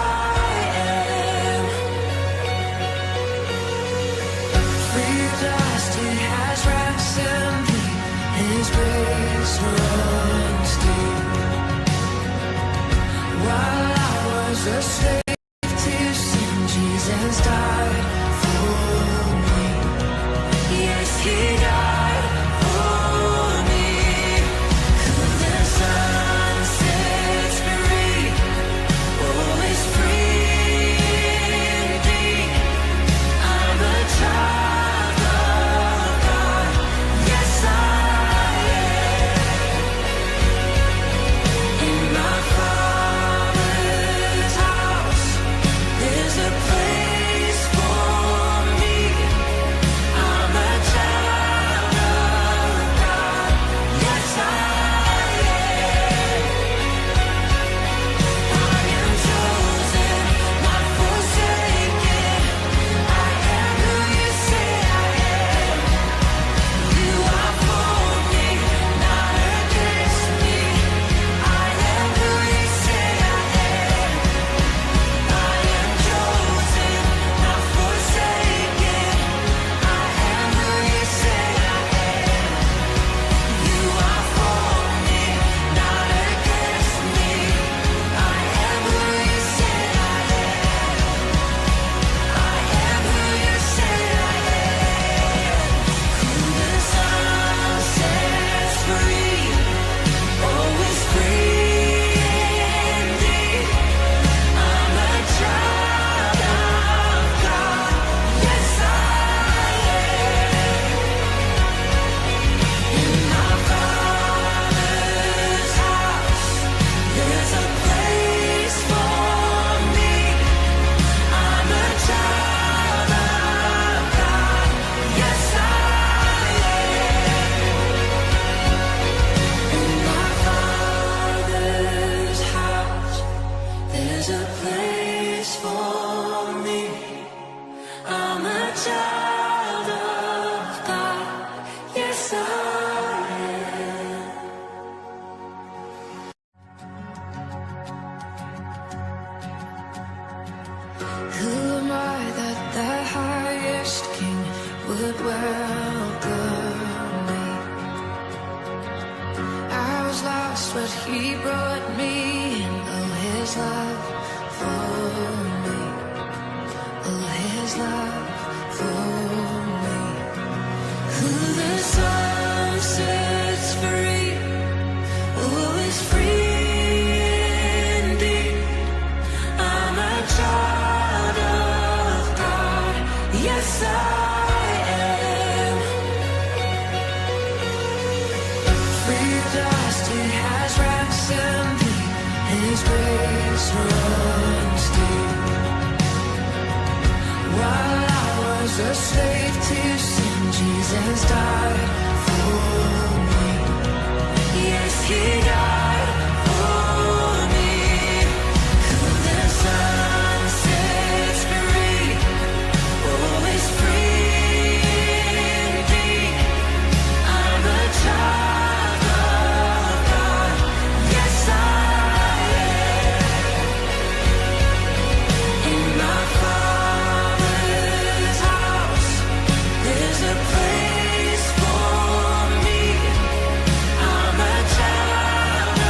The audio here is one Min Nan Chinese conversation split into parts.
I am. Free at last, He has ransomed me. His grace runs deep. While I was a slave to sin, Jesus died for me. Yes, He died for me. Who the Son sets free, oh, is free indeed. I'm a child of God. Yes, I am. In my Father's house, there's a place for me. I'm a child of God. Yes, I am. I am chosen, not forsaken. I am who you say I am. You are for me, not against me. I am who you say I am. I am chosen, not forsaken. I am who you say I am. You are for me, not against me. I am who you say I am. I am who you say I am. Who the Son sets free, oh, is free indeed. I'm a child of God. Yes, I am. In my Father's house, there's a place for me. I'm a child of God. Yes, I am. In my Father's house, there's a place for me. I'm a child of God. Yes, I am. Who am I that the highest King would welcome me? I was lost, but He brought me in. Oh, His love for me. Oh, His love for me. Who the Son sets free, oh, is free indeed. I'm a child of God. Yes, I am. Free at last, He has ransomed me. His grace runs deep. While I was a slave to sin, Jesus died for me. Yes, He died for me. Who the Son sets free, oh, is free indeed. I'm a child of God. Yes, I am. In my Father's house, there's a place for me. I'm a child.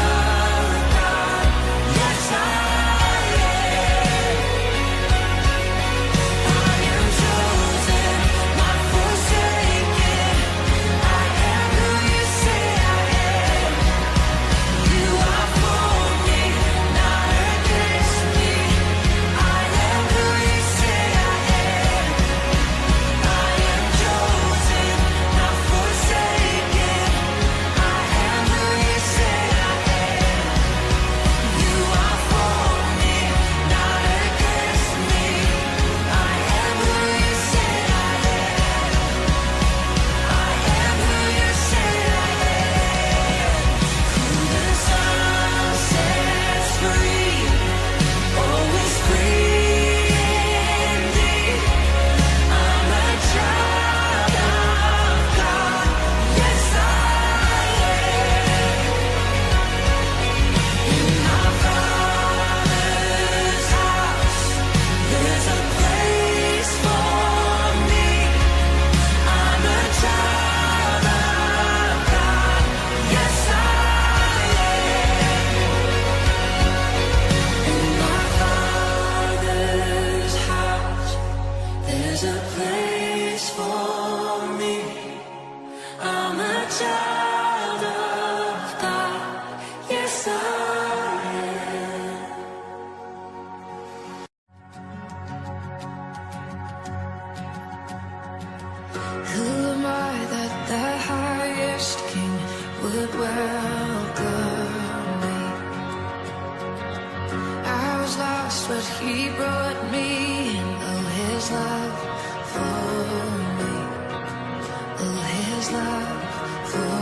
He brought me in. Oh, His love for me. Oh, His love for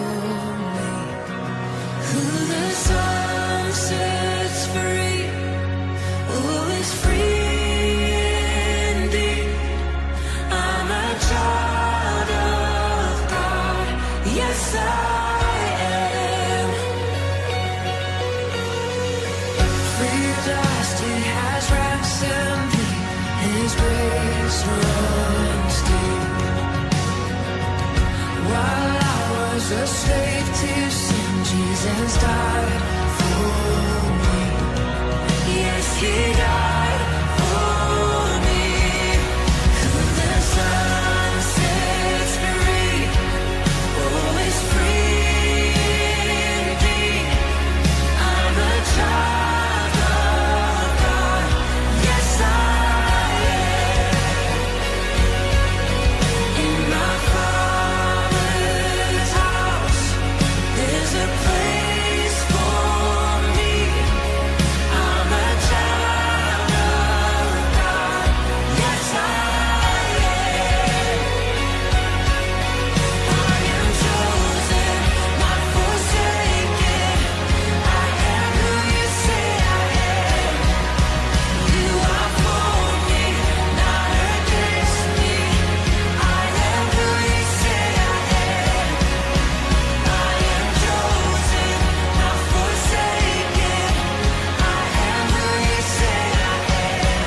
me. Who the Son sets free, oh, is free indeed. I'm a child of God. Yes, I am. Free at last, He has ransomed me. His grace runs deep. While I was a slave to sin, Jesus died for me. Yes, He died for me. Who the Son sets free, oh, is free indeed. I'm a child of God. Yes, I am. In my Father's house, there's a place for me. I'm a child of God. Yes, I am. I am chosen, not forsaken. I am who you say I am. You are for me, not against me. I am who you say I am. I am chosen, not forsaken. I am who you say I am.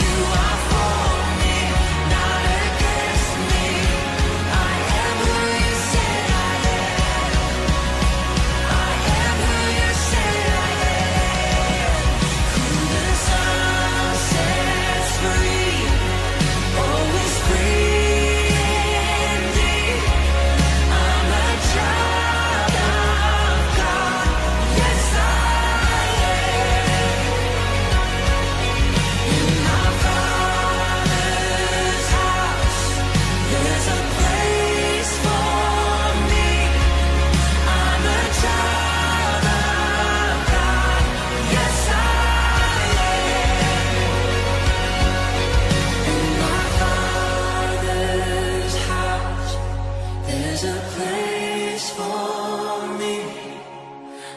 You are for me, not against me. I am who you say I am. I am who you say I am. Who the Son sets free, oh, is free indeed. I'm a child of God. Yes, I am. In my Father's house, there's a place for me. I'm a child of God. Yes, I am. In my Father's house, there's a place for me.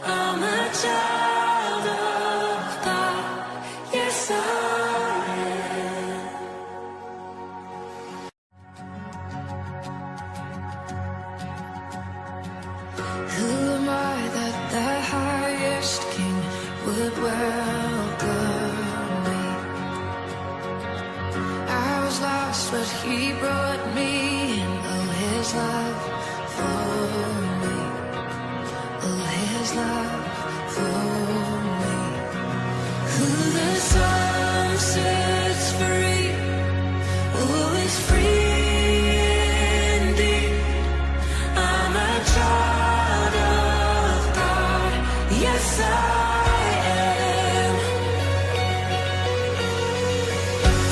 I'm a child of God. Yes, I am. Who am I that the highest King would welcome me? I was lost, but He brought me in. Oh, His love for me. Oh, His love for me. Who the Son sets free, oh, is free indeed. I'm a child of God. Yes, I am.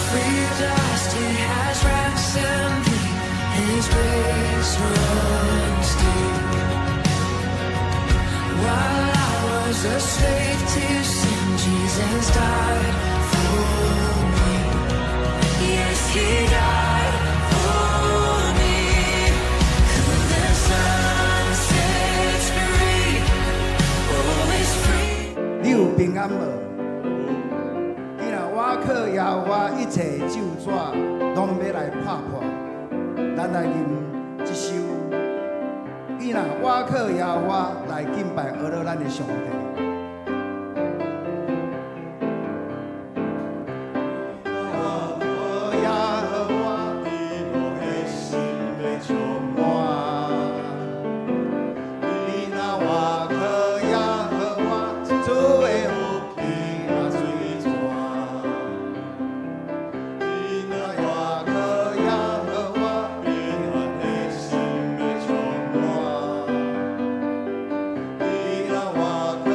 Free at last, He has ransomed me. His grace runs deep. While I was a slave to sin, Jesus died for me. Yes, He died for me. Who the Son sets free, oh, is free. 你有平安無？你若倚靠耶和華，一切咒詛攏欲來拍破。咱來吟這首。你若倚靠耶和華來敬拜阿勒咱的上帝。耶和華，喜樂的心欲充滿。你若倚靠耶和華，主的福氣若水泉。你若倚靠耶和華，平安的心欲充滿。你若倚靠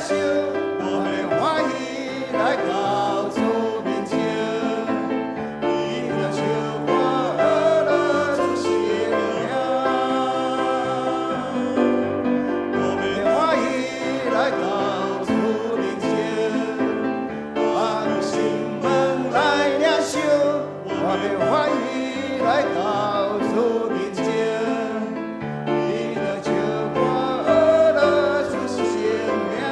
受，我欲歡喜來到主面前，伊的唱歌學了主聖名。我欲歡喜來到主面前，放心門來領受，我欲歡喜來到主面前，伊的唱歌學了主聖名。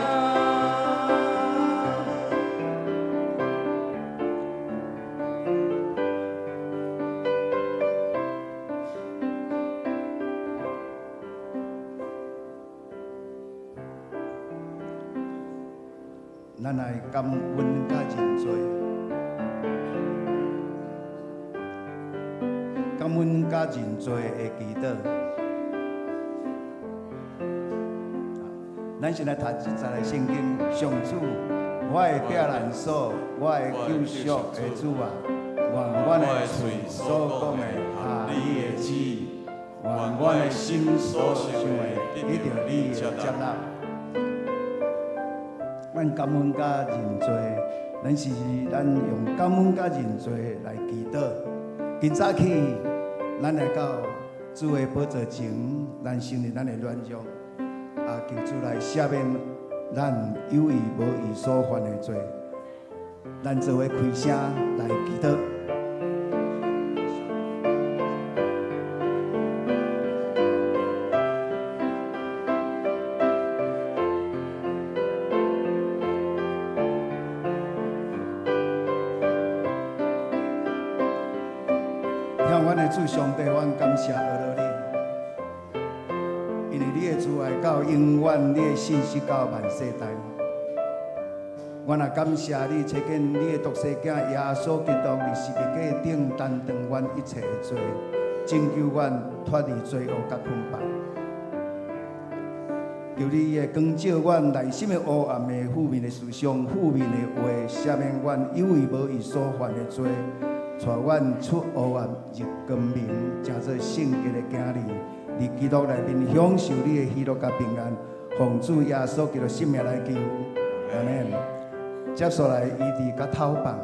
咱來感恩佮認罪，感恩佮認罪的祈禱。咱先來讀這節的聖經，上主，我的避難所，我的救贖的主啊，願阮的喙所講的合你的旨意，願阮的心所想的得著你的接納。咱感恩佮認罪，咱是咱用感恩佮認罪來祈禱。今早起，咱來到主的寶座前，咱承認咱的軟弱，啊，求主來赦免咱有意無意所犯的罪。咱做伙開聲來祈禱。聽阮的主上帝，阮感謝阿羅你，因為你的慈愛到永遠，你的信實到萬世代。阮也感謝你，差遣你的獨生囝耶穌基督佇十字架頂擔當阮一切的罪，拯救阮脫離罪惡佮捆綁。求你的光照阮內心的黑暗的負面的思想、負面的話，赦免阮有意無意所犯的罪，帶阮出黑暗入光明，成做聖潔的囝兒，佇基督內面享受你的喜樂佮平安。奉主耶穌基督聖名來求，阿們。接紲來醫治佮透放，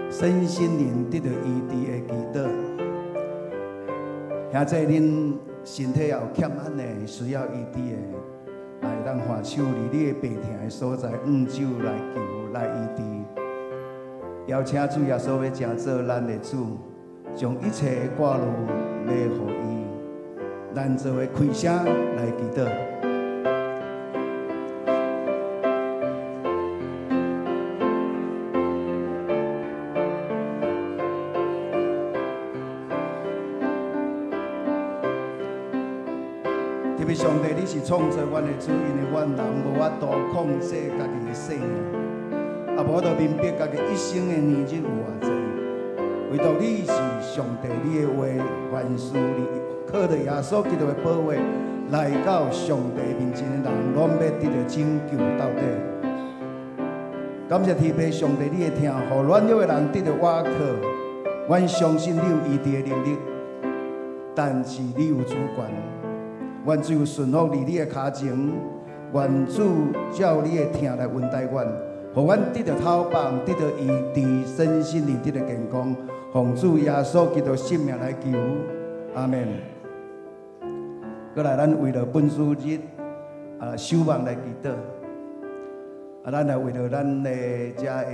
身心靈得著醫治的祈禱。兄弟，恁身體也有欠安的，需要醫治的，會當揮手佇你的病痛的所在，向主來求來醫治。邀請主耶穌欲成做咱的主，將一切的掛慮欲予伊，咱做伙開聲來祈禱。特別上帝，你是創造阮的主，因為阮人無法度控制家己的性命，也無法度明白家己一生的年日有偌濟。唯獨你是上帝，你的話凡事你靠著耶穌基督的寶血來到上帝面前的人，攏欲得著拯救到底。感謝天父上帝，你的疼，予軟弱的人得著倚靠。阮相信你有醫治的能力，但是你有主權。願主順服佇你的跤前，願主照你的疼來恩待阮，予阮得著透放，得著醫治，身心靈得著健康。奉主耶穌基督聖名來求，阿們。閣來，咱為著本主日啊守望來祈禱。啊，咱來為著咱的遮的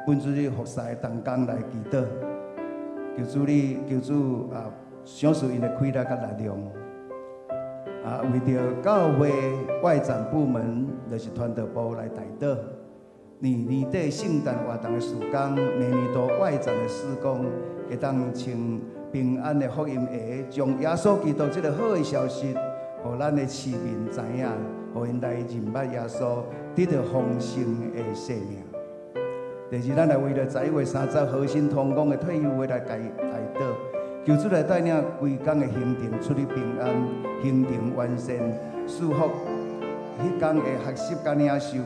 本主日服侍的同工來祈禱，求主你，求主啊，賞賜𪜶的氣力佮力量。啊，為著教會外展部門，就是傳道部來代禱。年年底聖誕活動的事工，每年度外展的事工，會當穿平安的福音鞋，將耶穌基督這个好的消息，予咱的市民知影，予𪜶來認捌耶穌，得著豐盛的生命。第二，咱來為著11月30核心同工的退休會來代禱。求主來帶領規工的行程出入平安，行程完善，賜福彼工的學習佮領受，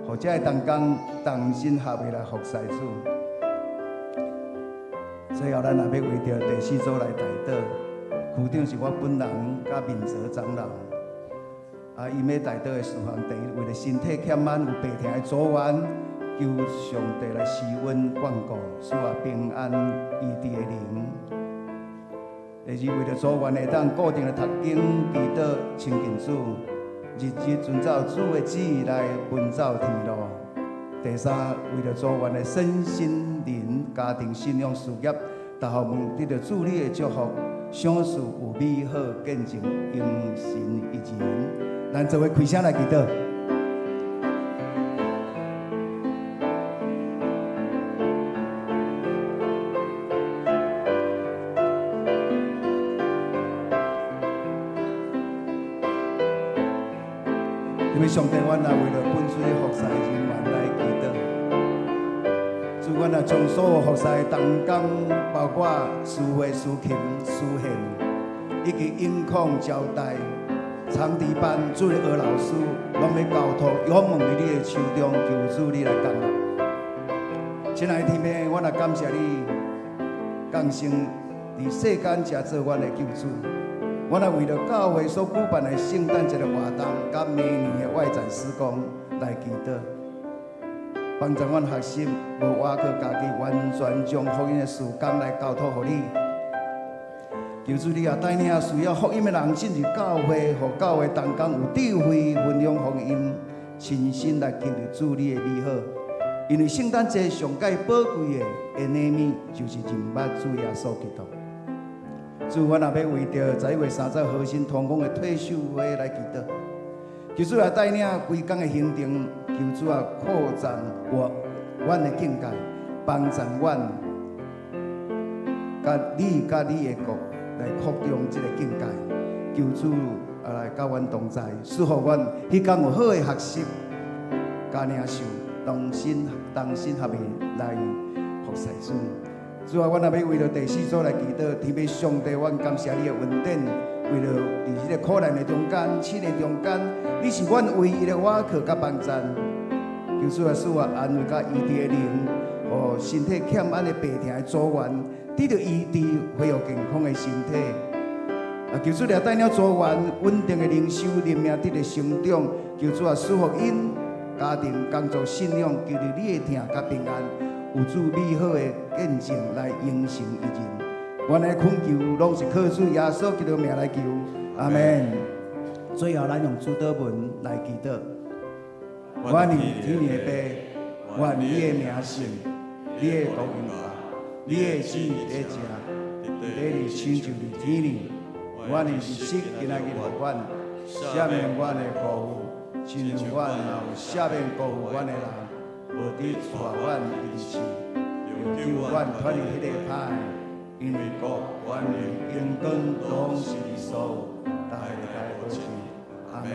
予遮的同工同心合意來服侍主。最後，咱也欲為著第四組來代禱，區長是我本人佮民澤長老。啊，伊欲代禱的事項，第一，為著身體欠安有病痛的組員，求上帝來施恩眷顧，賜予平安醫治的靈。第二，為著組員會當固定的讀經、祈禱、親近主，日日遵照主的旨意來奔走天路。第三，為著組員的身心靈、家庭、信仰、事業，逐項得著主你的祝福，賞賜有美好見證，榮神益人。咱做伙開聲來祈禱。因為上帝，阮也為著本村的服侍人員來祈禱。主，阮也將所有服侍的同工，包括司會、司琴、司獻，以及音控招待、長笛班主日學老師，攏欲交託仰望佇你的手中，求主你來降立。親愛的天父，阮也感謝你，降生佇世間才做阮的救主。阮也為著教會所舉辦的聖誕節的活動，佮明年的外展事工來祈禱，幫助阮學習無倚靠家己，完全將福音的事工來交託予你。求主你也帶領需要福音的人進入教會，予教會同工有智慧分享福音，親身來經歷主你的美好。因為聖誕節上蓋寶貴的禮物，就是認捌主耶穌基督。主，阮也欲為著11月30核心同工的退修會來祈禱，求主來帶領規工的行程，求主啊擴展我阮的境界，幫助阮佮你佮你的國來擴張這個境界。求主啊來佮阮同在，賜予阮彼工有好的學習，佮領受，同心同心合意來服侍主。主啊，阮也欲為著第四組來祈禱，天父上帝，阮感謝你的恩典，為著佇這個苦難的中間、試煉中間，你是阮唯一的倚靠佮幫贊。求主啊，賜予安慰佮醫治的靈，予身體欠安的病痛的組員，得著醫治，恢復健康的身體。啊，求主來帶領組員穩定的靈修，靈命得著成長。求主啊，賜福𪜶家庭、工作、信仰，經歷你的疼佮平安。有主美好的見證來榮神益人，阮的懇求攏是靠主耶穌基督名來求，阿門。最後，咱用主禱文來祈禱。阮佇天的父，願你的名聖，你的國臨到，你的旨意佇這，佇地裡親像佇天裡。阮的日食今仔日予阮，赦免阮的辜負，親像阮也有赦免辜負阮的人。無得帶阮入試，著救阮脫離彼個歹，因為國、權力、榮光攏是你所有，代代無盡。阿門。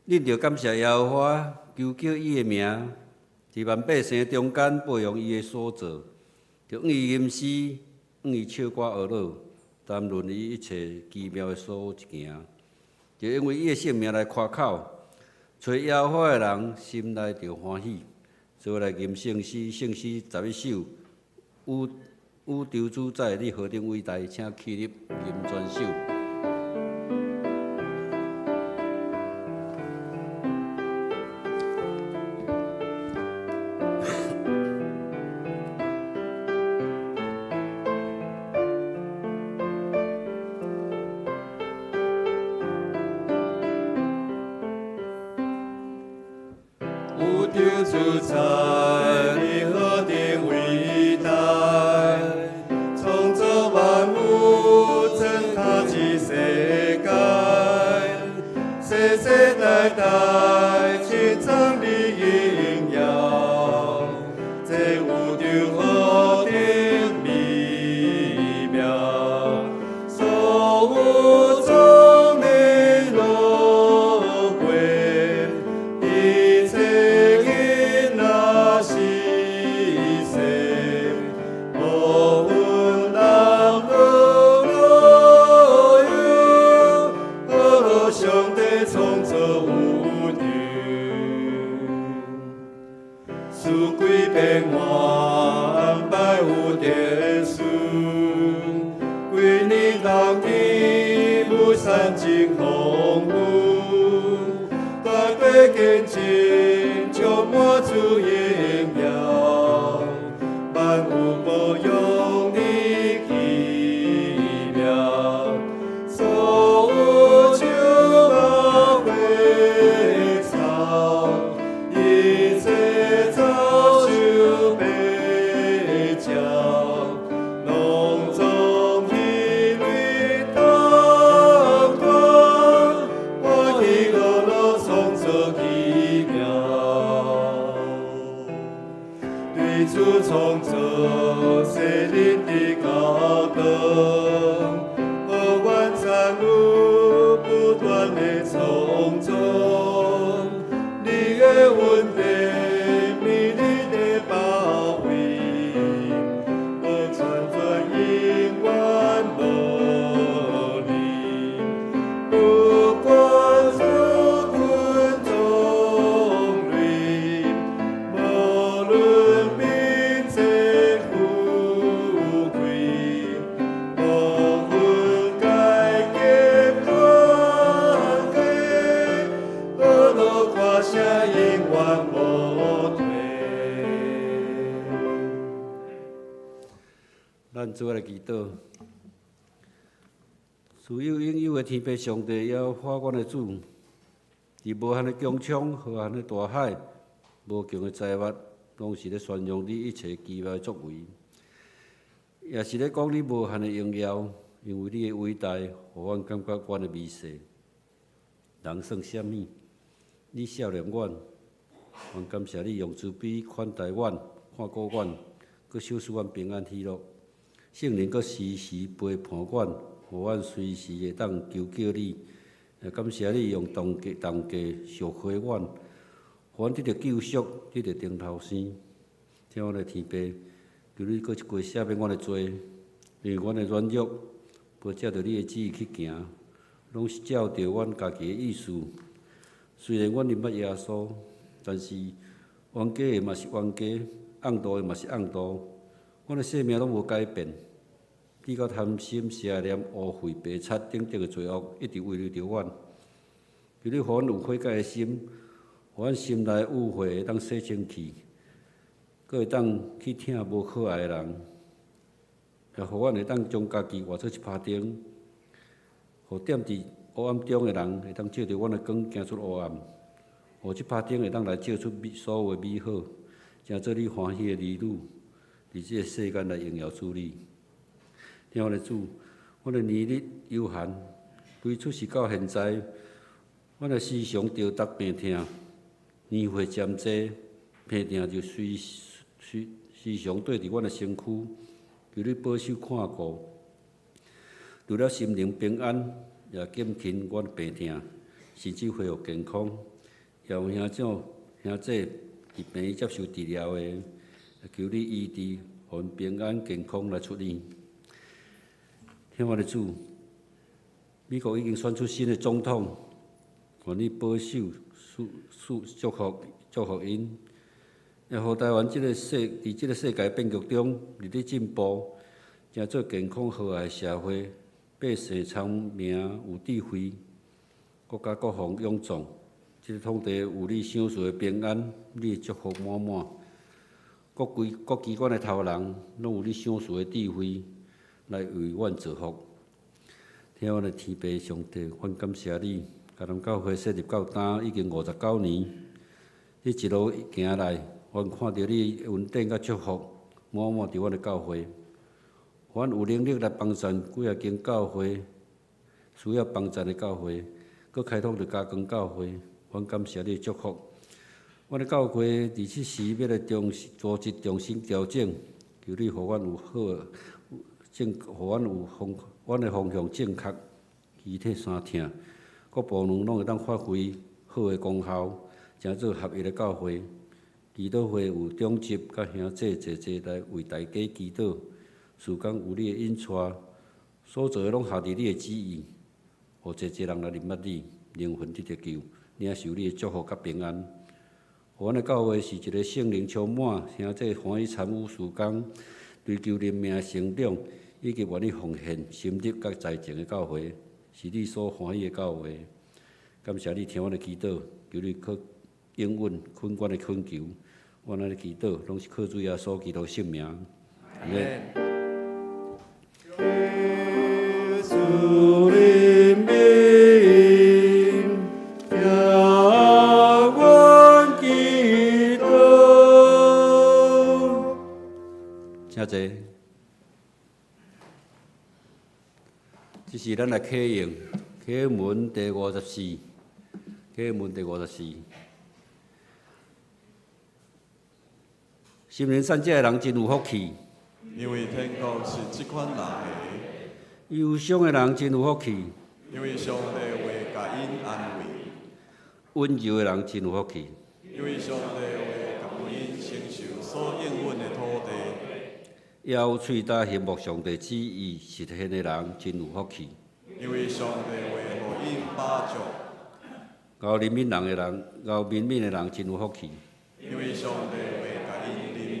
恁著感謝耶和華，求叫伊的名，佇萬百姓中間播揚伊的所做，著向伊吟詩，向伊唱歌學樂，談論伊一切奇妙的所行，著因為伊的聖名來誇口。揣耶和華的人心內著歡喜，做伙來吟聖詩，聖詩11首，與宇宙主宰，你何等偉大，請起立吟全首。宇宙主宰，你何等偉大，創造萬物，整他這世界，世世代代稱讚你榮耀，這宇宙何等美妙，所有眾的樂過，一切囡仔視線，無分男女老幼，呵樂上帝創造宇宙，四季變換，安排有秩序，規年冬天物產真豐富，大地見證充滿主榮耀，萬有保養你奇妙，所有樹仔花草，一切走獸飛鳥，攏總喜悅同歌，歡喜樂樂創造奇妙。對主創造世人的高等，予阮參與不斷的創造，你的恩典美麗的包圍，無全全永遠無離。不管族群種類，無論貧賤富貴，無分階級貴賤，呵樂歌聲永遠無退。咱做來祈禱，自有永有的天父上帝，耶和華阮的主，佇無限的穹蒼、浩瀚的大海、無窮的財物，攏是咧宣揚你一切奇妙的作為，也是咧講你無限的榮耀，因為你的偉大，予阮感覺阮的微細。人算啥物？你赦免阮，阮感謝你用慈悲款待阮、看顧阮，閣賞賜阮平安喜樂。聖靈閣時時陪伴阮，予阮隨時會當求叫你。也感謝你用重價重價贖回阮，予阮得著救贖，得著重頭生。聽阮的天父，求你閣一過赦免阮的罪，因為阮的軟弱，無照著你的旨意去行，攏是照著阮家己的意思。雖然阮認捌耶穌，但是冤家的嘛是冤家，甕度的嘛是甕度，阮的生命攏無改變。比較貪心、邪念、污穢、白賊等等的罪惡，一直遺留著阮。求你予阮有悔改的心，予阮心內污穢會當洗清氣，閣會當去疼無可愛的人，也予阮會當將家己活做一拍燈，予踮佇黑暗中的人會當照著阮的光行出黑暗，予這拍燈會當來照出所有的美好，成做你歡喜的兒女，佇這個世間來榮耀主你。聽阮的主，阮的年日有限，對出世到現在，阮的時常著逐病痛，年歲漸濟，病痛就隨隨時常綴佇阮的身軀，求你保守看顧，除了心靈平安，也減輕阮病痛，甚至恢復健康。也有兄長兄姐佇病院接受治療的，求你醫治，予𪜶平安健康來出院。聽我的主，美國已經選出新的總統，願你保守、賜賜祝福祝福𪜶，也予台灣這個世佇這個世界變局中，日日進步，成做健康和諧社會，百姓聰明有智慧，國家國防勇壯。這个土地有你賞賜的平安，你的祝福滿滿。各規各機關的頭人，攏有你賞賜的智慧，來為阮造福。聽阮的天父上帝，阮感謝你，迦南教會設立到今已經59年，你一路行來，阮看著你的恩典佮祝福滿滿佇阮的教會，阮有能力來幫贊幾若間教會，需要幫贊的教會，閣開拓著嘉光教會，阮感謝你的祝福。阮的教會佇這時欲來重組織重新調整，求你予阮有好的正，予阮有方，阮的方向正確，肢體相疼，各部門攏會當發揮好的功效，成做合一的教會。祈禱會有長執佮兄姊齊齊來為大家祈禱，事工有你的引帶，所做的攏合佇你的旨意，予濟濟人來認捌你，靈魂得著救，領受你的祝福佮平安。予阮的教會是一个聖靈充滿、兄姊歡喜參與事工、追求靈命成長，以及願意奉獻心力佮才情的教會，是你所歡喜的教會。感謝你聽阮的祈禱，求你閣應允懇阮的懇求。阮按呢祈禱，攏是靠主耶穌基督聖名。阿們。主憐憫，聽阮祈禱。請坐。這是咱來啟用啟文第五十四，啟文第五十四。心靈善者的人真有福氣，因為天國是這款人的。憂傷的人真有福氣，因為上帝會共𪜶安慰。溫柔的人真有福氣，因為上帝會共𪜶承受所應允的土地。猶喙焦行慕上帝旨意實現的人真有福氣，因為上帝會予𪜶飽足。厚憐憫人的人，厚憐憫的人真有福氣，因為上帝會共𪜶憐憫。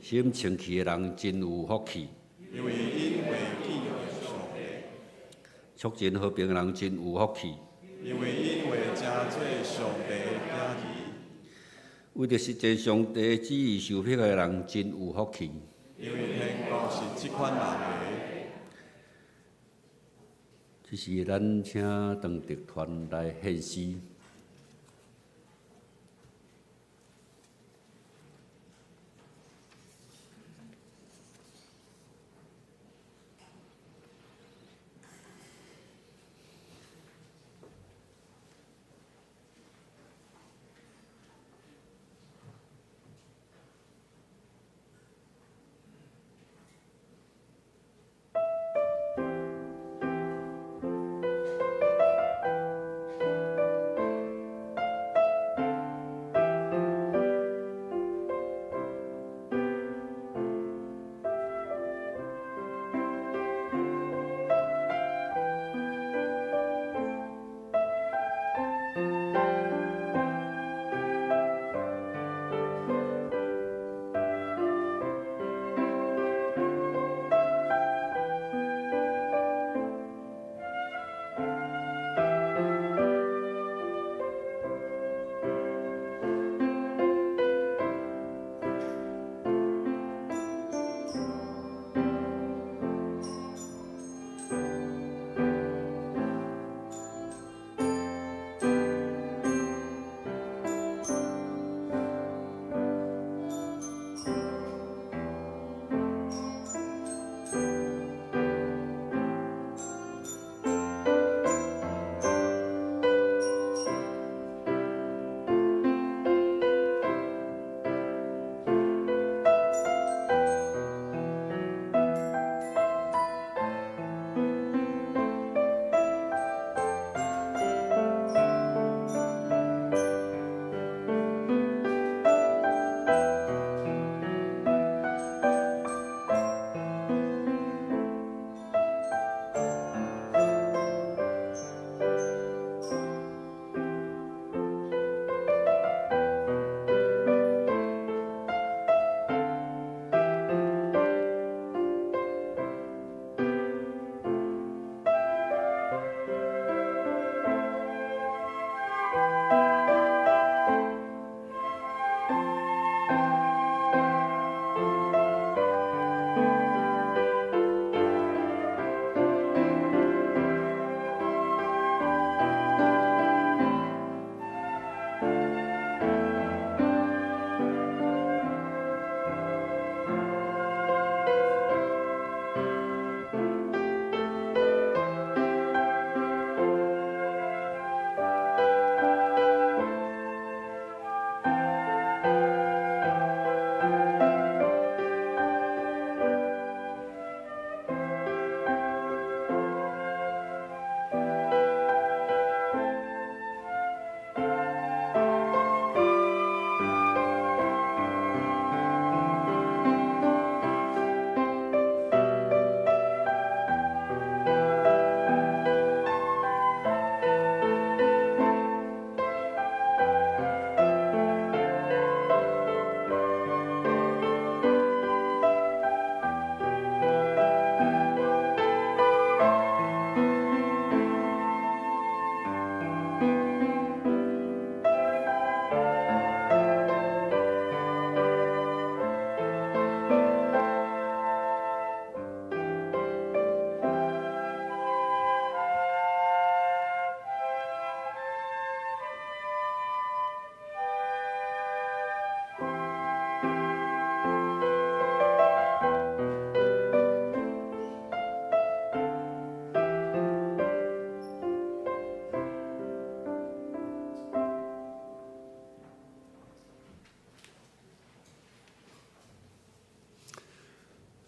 心清氣的人真有福氣，因為𪜶會見上帝。促進和平的人真有福氣，因為𪜶會成做上帝的囝兒。為著實踐上帝旨意受迫害的人真有福氣，因為天國是這款人的。這是咱請張德團來獻詩。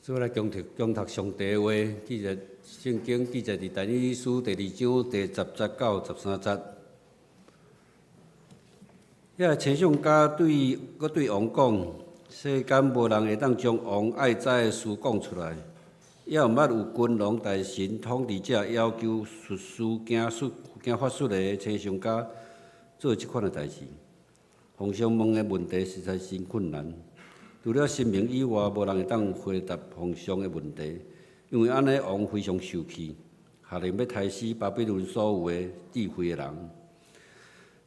所以來恭讀恭讀上帝的話，記載聖經記載佇但以理書第二章第十節到十三節。遐個星象家對閣對王講：世間無人會當將王愛知的事講出來，猶毋捌有君王大臣統治者要求術士行術行法術的星象家做這款的代誌。皇上問的問題實在真困難。除了神明以外，無人會當回答皇上的問題。因為按呢，王非常受氣，下令欲刣死巴比倫所有的智慧的人。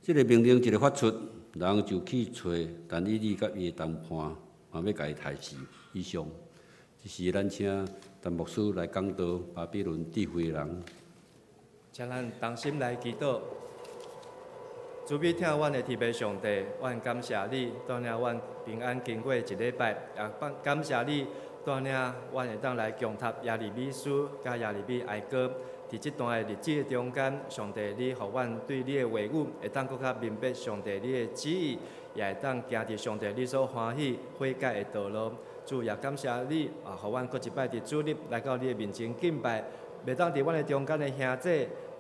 這个命令一个發出，人就去揣但以理佮伊的同伴，嘛欲共伊刣死。以上，這是咱請陳牧師來講道巴比倫智慧的人。請咱同心來祈禱。慈悲疼阮的天父上帝，阮感謝你，帶領阮平安經過一禮拜，也感謝你帶領阮會當來共讀耶利米書佮耶利米哀歌。佇這段的日子的中間，上帝你予阮對你的話語會當閣較明白上帝你的旨意，也會當行佇上帝你所歡喜悔改的道路。主也感謝你啊，予阮閣一擺佇主日來到你的面前敬拜，袂當佇阮的中間的兄弟，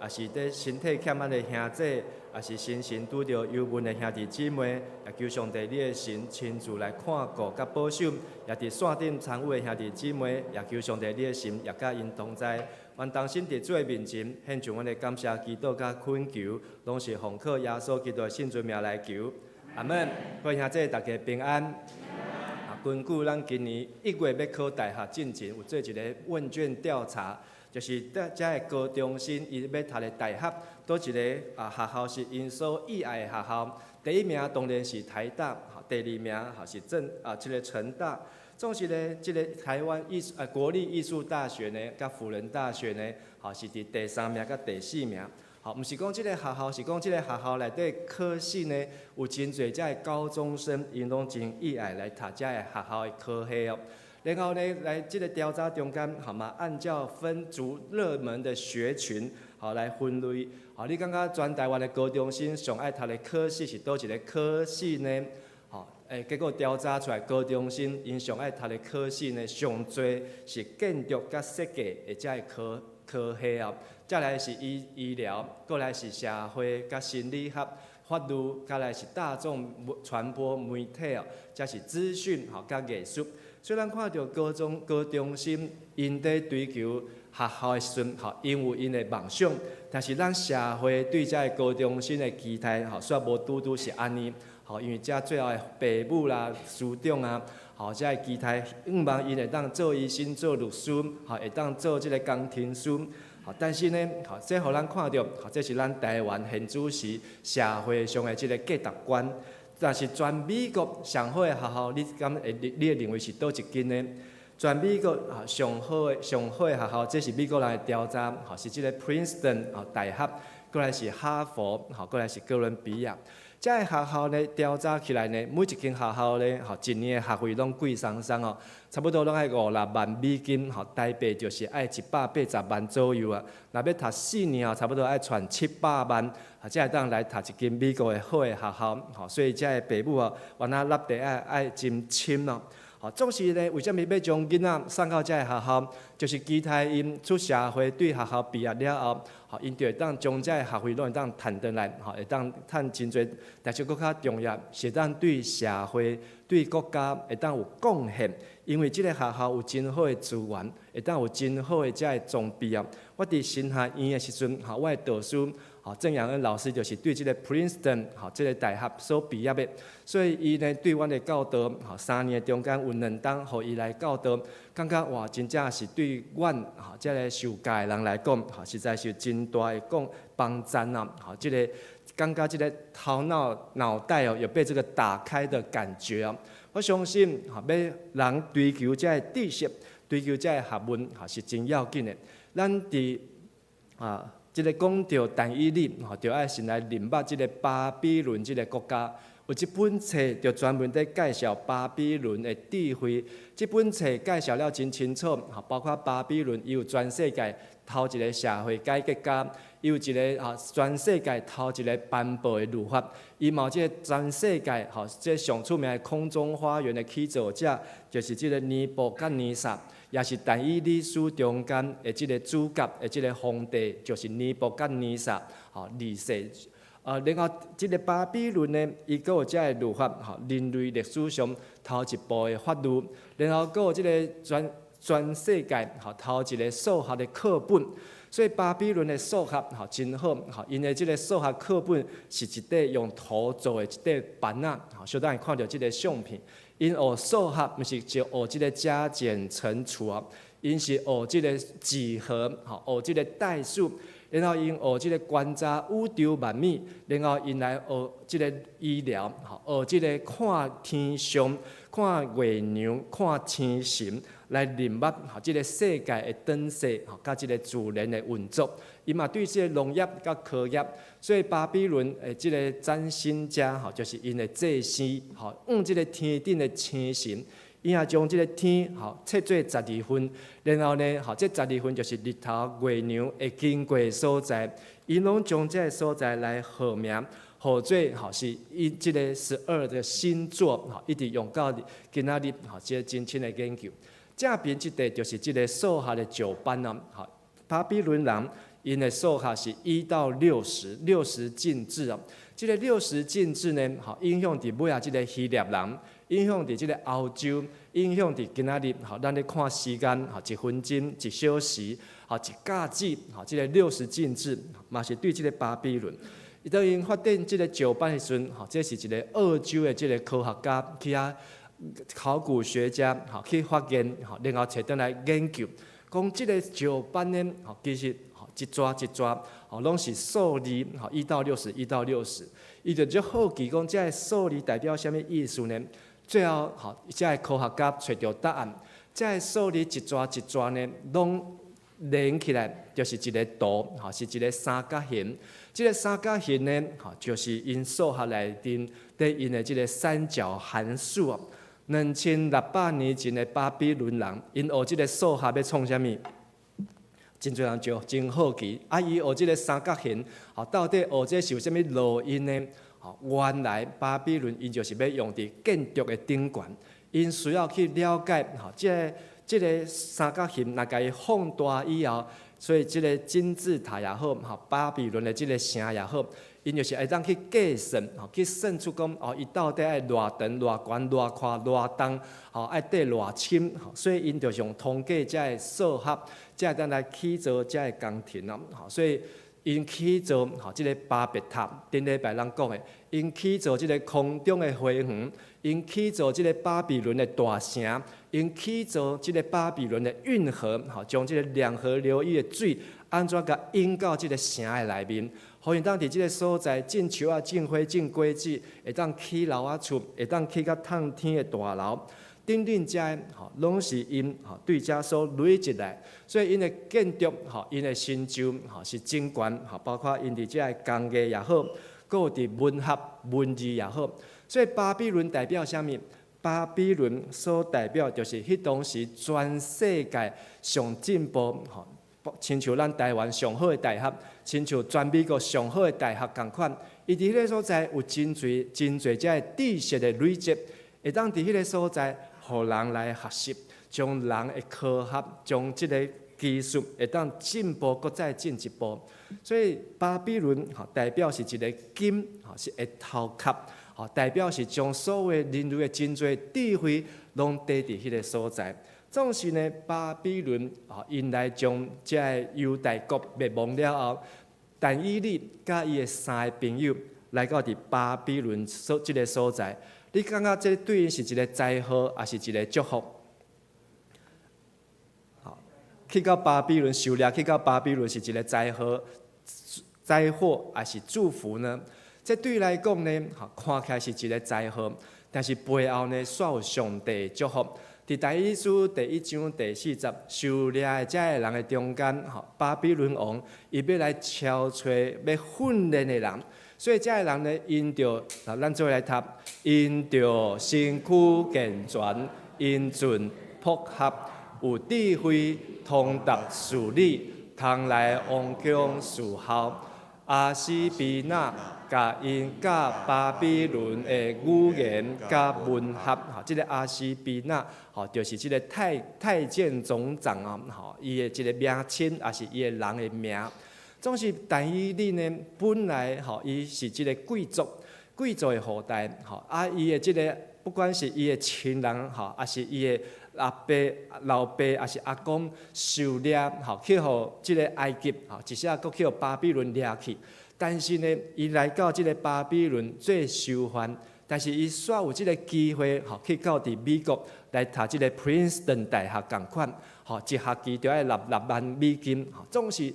也是佇身體欠安的兄弟，也是身心拄著憂悶的兄弟姊妹，也求上帝你的神親自來看顧佮保守，也佇線頂參與的兄弟姊妹，也求上帝你的神也佮𪜶同在。阮同心佇主的面前獻上阮的感謝、祈禱佮懇求，攏是奉靠耶穌基督的聖尊名來求。阿門。各位兄弟大家平安。啊，根據咱今年一月欲考大學進前，有做一个問卷調查，就是佇遮个高中生伊欲讀的大學，佗一个啊學校是𪜶所意愛的學校。第一名當然是台大，第二名吼是政啊這个成大。總是呢，這个台灣藝術啊國立藝術大學呢，佮輔仁大學呢，吼是佇第三名佮第四名。吼，毋是講這个學校，是講這个學校內底科系呢，有真濟遮个高中生，𪜶攏真意愛來讀遮个學校的科系哦。然後呢，來這个調查中間，好嘛，按照分族熱門的學群，好來分類。好，你感覺全台灣的高中生上愛讀的科系是佗一个科系呢？好，結果調查出來，高中生𪜶上愛讀的科系呢，上濟是建築佮設計的遮个科系哦。再來是醫療，過來是社會佮心理學、法律，再來是大眾傳播媒體哦，這是資訊吼佮藝術。所以咱看著高中生𪜶佇追求學校的時陣，吼，𪜶有𪜶的夢想，但是咱社會對遮个高中生的期待，吼，煞無拄拄是按呢，吼，因為遮最後的爸母啦、師長啊，吼，遮个期待，向望𪜶會當做醫生、做律師，吼，會當做這个工程師。吼，但是呢，吼，這予咱看著，吼，這是咱台灣現主時社會上的這个價值觀。但是全美國上好的學校，你敢會你會認為是佗一間呢？全美國啊上好的學校，這是美國人的調查，吼，是這个 Princeton 啊大學，過來是哈佛，吼，過來是哥倫比亞。遮个學校呢，調查起來呢，每一間學校呢，吼，一年的學費攏貴桑桑哦，差不多攏愛五六萬美金，吼，台幣就是愛一百八十萬左右啊。若欲讀四年哦，差不多愛揣七百萬，啊，才會當來讀一間美國的好的學校，吼。所以遮个爸母哦，原來納地愛真深哦。吼，總是呢，為啥物欲將囡仔送到遮个學校？就是期待𪜶出社會對學校畢業了後，吼，𪜶就會當將遮个學費攏會當趁轉來，吼，會當趁真濟。但是閣較重要，是當對社會、對國家會當有貢獻。因為這个學校有真好的資源，會當有真好的遮个裝備啊。我佇神學院的時陣，吼，我的導師，吼，鄭陽恩老師就是對這个 Princeton 吼這个大學所畢業的，所以伊呢對阮的教導，吼，三年中間有兩冬予伊來教導，感覺哇，真正是對阮吼這个受教的人來講，吼，實在是真大的講幫助啊！吼，這个感覺這个頭腦腦袋哦，有被這个打開的感覺哦。我相信，吼，欲人追求這个知識，追求這个學問，吼，是真要緊的。咱佇啊，這个講著但以理，吼，就愛先來認捌這个巴比倫這个國家。有一本冊就專門佇介紹巴比倫的智慧。這本冊介紹了真清楚，吼，包括巴比倫伊有全世界頭一个社會改革家，伊有一个吼全世界頭一个頒布的律法，伊嘛有這个全世界吼這上出名的空中花園的起造者，就是這个尼布甲尼撒。也是但以理書中間的這个主角的這个皇帝，就是尼布甲尼撒，吼二世。然後這个巴比倫呢，伊閣有這个律法，吼，人類歷史上頭一部的法律，然後閣有這个全世界吼頭一个數學的課本。所以巴比倫的數學吼真好，吼，𪜶的這个數學課本是一塊用土做的一塊板仔，吼，小等會看著這个相片。𪜶學數學，毋是就學這个加減乘除啊，𪜶是學這个幾何，吼，學這个代數，然後𪜶學這个觀察宇宙萬物，然後𪜶來學這个醫療，吼，學這个看天象、看月娘、看星辰，來認捌吼這个世界的轉勢，吼，佮這个自然的運作。伊嘛對這个農業佮科業，所以巴比倫的這个占星家，吼，就是𪜶的祭司，吼，用這个天頂的星辰，伊也將這个天，吼，切做十二份，然後呢，吼，這十二份就是日頭、月娘會經過的所在，𪜶攏將這个所在來號名，號做吼是伊這个12個星座，吼，一直用到今仔日，吼，這个真深的研究。正邊這塊就是這个數學的石板啊，吼，巴比倫人𪜶的數學是1到60，六十進制啊。這个六十進制呢，吼，影響佇尾仔這个希臘人，影響佇這个歐洲，影響佇今仔日，吼，咱咧看時間，吼，一分鐘、一小時，吼，一甲子，吼，這个六十進制嘛是對這个巴比倫。伊當𪜶發現這个石板的時陣，吼，這是一个澳洲的這个科學家去遐。考古學家吼去發現吼，然後揣轉來研究，講這个石板呢，吼，其實吼一逝一逝吼，攏是數字，吼一到六十，一到六十，伊就足好奇講，這个數字代表啥物意思呢？最後吼，這个科學家揣著答案，這个數字一逝一逝呢，攏連起來就是一个圖，吼，是一个三角形。這个三角形呢，吼，就是𪜶數學內面佇𪜶的這个三角函數哦。2600年前的巴比倫人，𪜶學這个數學欲創啥物？真濟人就真好奇，啊，伊學這个三角形，吼，到底學這是有啥物路用呢？吼，原來巴比倫𪜶就是欲用佇建築的頂懸，𪜶需要去了解，吼，這个三角形若共伊放大以後，所以這个金字塔也好，吼，巴比倫的這个城也好，𪜶就是會當去計算，吼，去算出講，哦，伊到底愛偌長、偌懸、偌寬、偌重，吼，愛綴偌深，吼，所以𪜶就是用統計這个數學，才會當來起造這个工程咯，吼，所以𪜶起造吼這个巴別塔，頂禮拜咱講的，𪜶起造這个空中的花園，𪜶起造這个巴比倫的大城，𪜶起造這个巴比倫的運河，吼，將這个兩河流域的水按怎共引到這个城的內面。予𪜶當佇這个所在種樹仔、種花、種果子，會當起樓仔厝，會當起較透天的大樓，等等遮的吼，攏是𪜶吼對遮所累積來，所以𪜶的建築吼，𪜶的成就吼是真懸吼，包括𪜶佇遮的工藝也好，閣有佇文學文字也好。所以巴比倫代表啥物？巴比倫所代表就是彼當時全世界上進步吼。親像咱台灣上好的大學，親像全美國上好的大學仝款，伊佇彼个所在有真濟真濟遮的知識的累積，會當佇彼个所在，予人來學習，將人的科學，將這个技術會當進步，閣再進一步。所以巴比倫吼代表是一个金，吼是會偷殼，吼代表是將所有人類的真濟智慧攏綴佇彼个所在。總是呢，巴比倫吼，𪜶來將這个猶大國滅亡了後，但以理佮伊的三个朋友來到佇巴比倫所這个所在，你感覺這對𪜶是一个災禍，抑是一个祝福？好，去到巴比倫受掠，去到巴比倫是一个災禍、災禍，抑是祝福呢？這對伊來講呢，吼，看起來是一个災禍，但是背後呢，煞有上帝的祝福。佇但以理書第一章第四節，受掠的遮个人的中間，吼，巴比倫王伊欲來敲揣欲訓練的人，所以遮个人呢，𪜶著，啊，咱做伙來讀，𪜶著身軀健全，英俊樸合，有智慧，通達事理，通來王宮侍候。阿斯比納共𪜶教巴比倫的語言佮文學，吼，這個阿斯比納，吼，就是這個太監總長啊，吼，伊的這個名稱，也是伊的人的名。總是但以理呢，本來吼，伊是這個貴族，貴族的後代，吼，啊，伊的這個不管是伊的親人，吼，抑是伊的阿爸、老爸，抑是阿公受掠，吼，去予這個埃及，吼，一時仔閣去予巴比倫掠去。但是呢，伊來到這個巴比倫做囚犯，但是伊煞有這個機會，吼，去到佇美國來讀這個 Princeton 大學仝款，吼，一學期著愛6萬美金，吼，總是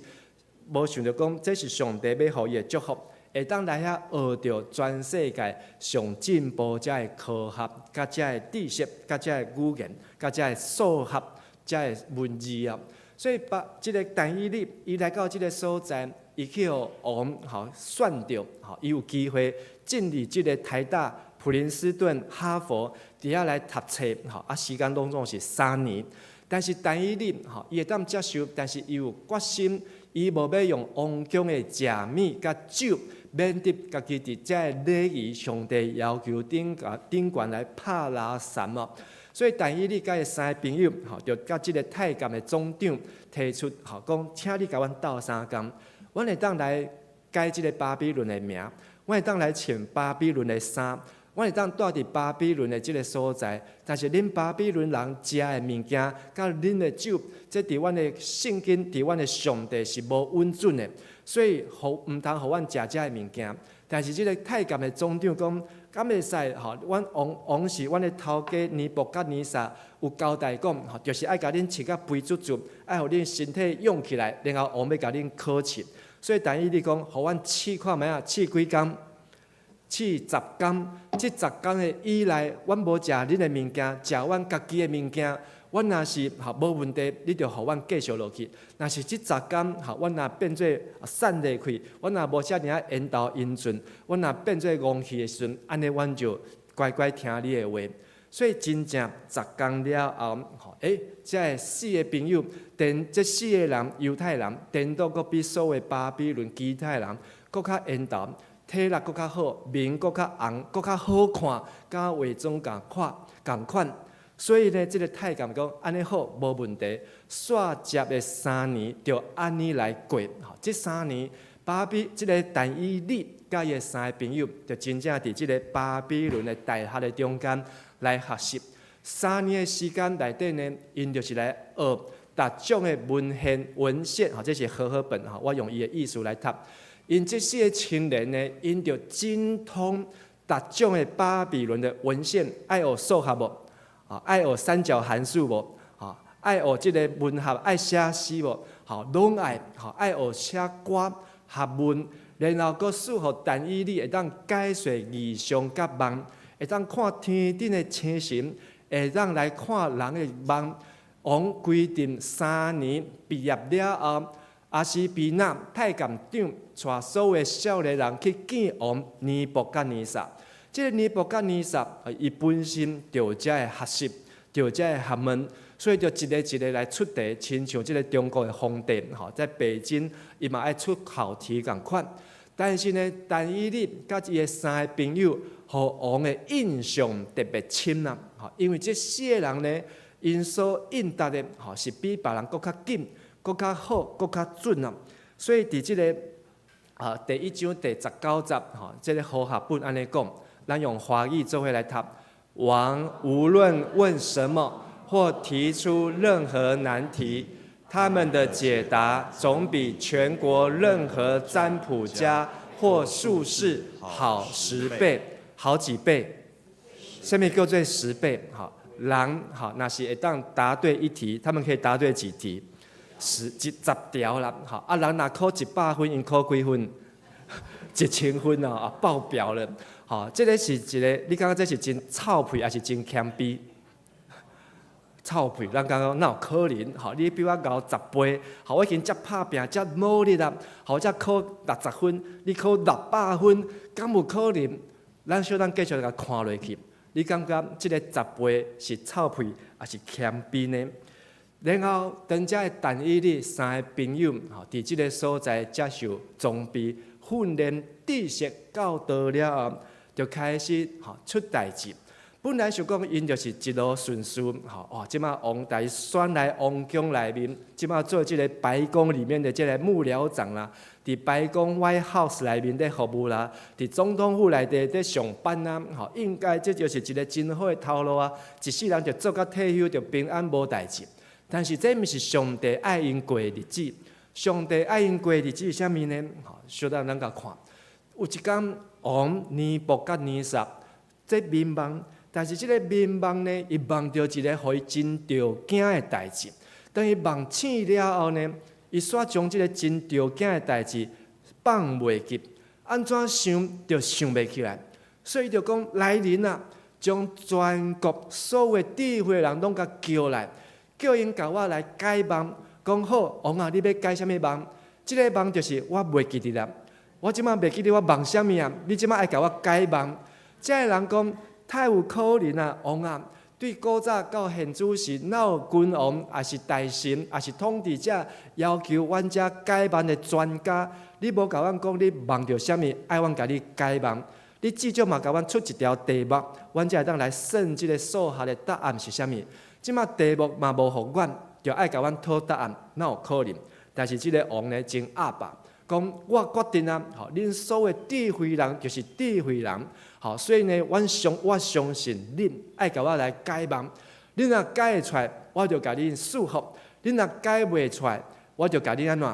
無想著講這是上帝欲予伊的祝福，會當來遐學著全世界上進步遮的科學、佮遮的知識、佮遮的語言、佮遮的數學、遮的文字啊。所以把這個但以理，伊來到這個所在，伊去予王吼選著，吼，伊有機會進入這個台大、普林斯頓、哈佛佇遐來讀冊，吼，啊，時間攏總是3年。但是但以理，吼，伊會當接受，但是伊有決心，伊無欲用王宮的食物佮酒，免得家己佇這个禮儀上帝要求頂懸頂懸來拍垃圾哦。所以但以理佮伊三個朋友，吼，就佮這個太監的總長提出，吼，講，請你共阮鬥相共，阮會當來改這個巴比倫的名，阮會當來穿巴比倫的衫，阮會當住佇巴比倫的這個所在，但是恁巴比倫人食的物件，佮啉的酒，這佇阮的聖經，佇阮的上帝是無允准的，所以予毋通予阮食這个物件。但是這個太監的總長講，敢會使吼？阮王王是阮的頭家尼布甲尼撒有交代講，吼，就是愛共恁飼甲肥足足，愛予恁身體勇起來，然後王欲共恁考試。所以但以理講，予阮試看覓仔，試幾工？試10工。這十工的以內，阮無食恁的物件，食阮家己的物件。阮若是吼無問題，你就予阮繼續落去。若是這十工吼，阮若變做散落去，阮若無遮爾仔緣投緣盡，阮若變做戇去的時陣，按呢阮就乖乖聽你的話。所以真正十工了後，吼，這个四個朋友，顛這四個人猶太人，顛倒閣比所有巴比倫其他人閣較緣投，體力閣較好，面閣較紅，閣較好看，佮化妝仝款仝款。所以呢，這個太監講按呢好，無問題。煞接的三年就按呢來過。吼，這三年巴比這個但以理佮伊的三個朋友，就真正佇這個巴比倫的大學的中間來學習。三年的時間內底呢，𪜶就是來學逐種的文獻文獻，吼，這是和合本，吼，我用伊的意思來讀。𪜶這四個青年呢，𪜶就精通逐種的巴比倫的文獻，愛學數學無？啊，愛學三角函數無？吼，愛學這個文學，愛寫詩無？吼，攏愛，吼，愛學寫歌、學問，然後閣賜予但以理會當解說異象佮夢，會當看天頂的星辰，會當來看人的夢。王規定三年畢業了後，阿斯比納太監長帶所有少年人去見王尼布甲尼撒。這個尼布甲尼撒，伊本身就有這个學識，就有這个學問，所以就一個一個來出題，親像這個中國的皇帝，吼，在北京，伊嘛愛出考題仝款。但是呢，但以理佮伊的三個朋友，予王的印象特別深啦，吼，因為這四個人呢，𪜶所應答的，吼，是比別人閣較緊、閣較好、閣較準啊。所以佇這個第一章第19節，吼，這個和合本按呢講。咱用華語做伙來讀。王無論問什麼或提出任何難題，他們的解答總比全國任何占卜家或術士好10倍，好幾倍。啥物叫做十倍？好，人好，若是會當答對一題，他們可以答對幾題？十幾十條啦。好，啊，人若考100分，𪜶考幾分？1000分哦，啊，爆表了。好，這個是一個，你感覺這是真臭屁，抑是真謙卑？臭屁，咱感覺哪有可能？吼，你比我𠢕10倍，吼，我已經遮拍拚、遮努力啦，吼，才考60分，你考600分，敢有可能？咱小等繼續共看落去，你感覺這個十倍是臭屁，抑是謙卑呢？然後，當這个但以理三個朋友，吼，佇這個所在接受裝備訓訓練知識教導了後，就開始吼出代誌。本來想講𪜶就是一路順遂，吼哦，這馬王台選來王宮內面，這馬做這個白宮裡面的這個幕僚長啦，佇白宮 White House 內面咧服務啦，佇總統府內底咧上班啊，吼，應該這就是一個真好的頭路啊！一世人就做到退休就平安無代誌。但是這毋是上帝愛𪜶過的日子，上帝愛𪜶過的日子是啥物呢？吼，小等咱共看，有一工王尼布甲尼撒這眠夢。但是這个眠夢呢，伊夢著一个予伊真著驚的代誌。當伊夢醒了後呢，伊煞將這个真著驚的代誌放袂記，按怎想就想袂起來。所以就講來人啊，將全國所有智慧人攏共叫來，叫𪜶共我來解夢。講好，王啊，你欲解啥物夢？這个夢就是我袂記得啦。我這馬袂記得我夢啥物啊？你這馬愛共我解夢。這个人講。太有可能啊，王啊，對古早到現此時，哪有君王，抑是大臣，抑是統治者要求阮遮解夢的專家，你無共阮講你夢著啥物，愛阮共你解夢，你至少嘛共阮出一條題目，阮才會當來算這个數學的答案是啥物。這馬題目嘛無予阮，就愛共阮討答案，哪有可能？但是這个王呢，真鴨霸，講我決定啊，吼，恁所有智慧人就是智慧人。好，所以呢，我相信恁愛共我來解夢，恁若解會出來，我就共恁賜福；恁若解袂出來，我就共恁按怎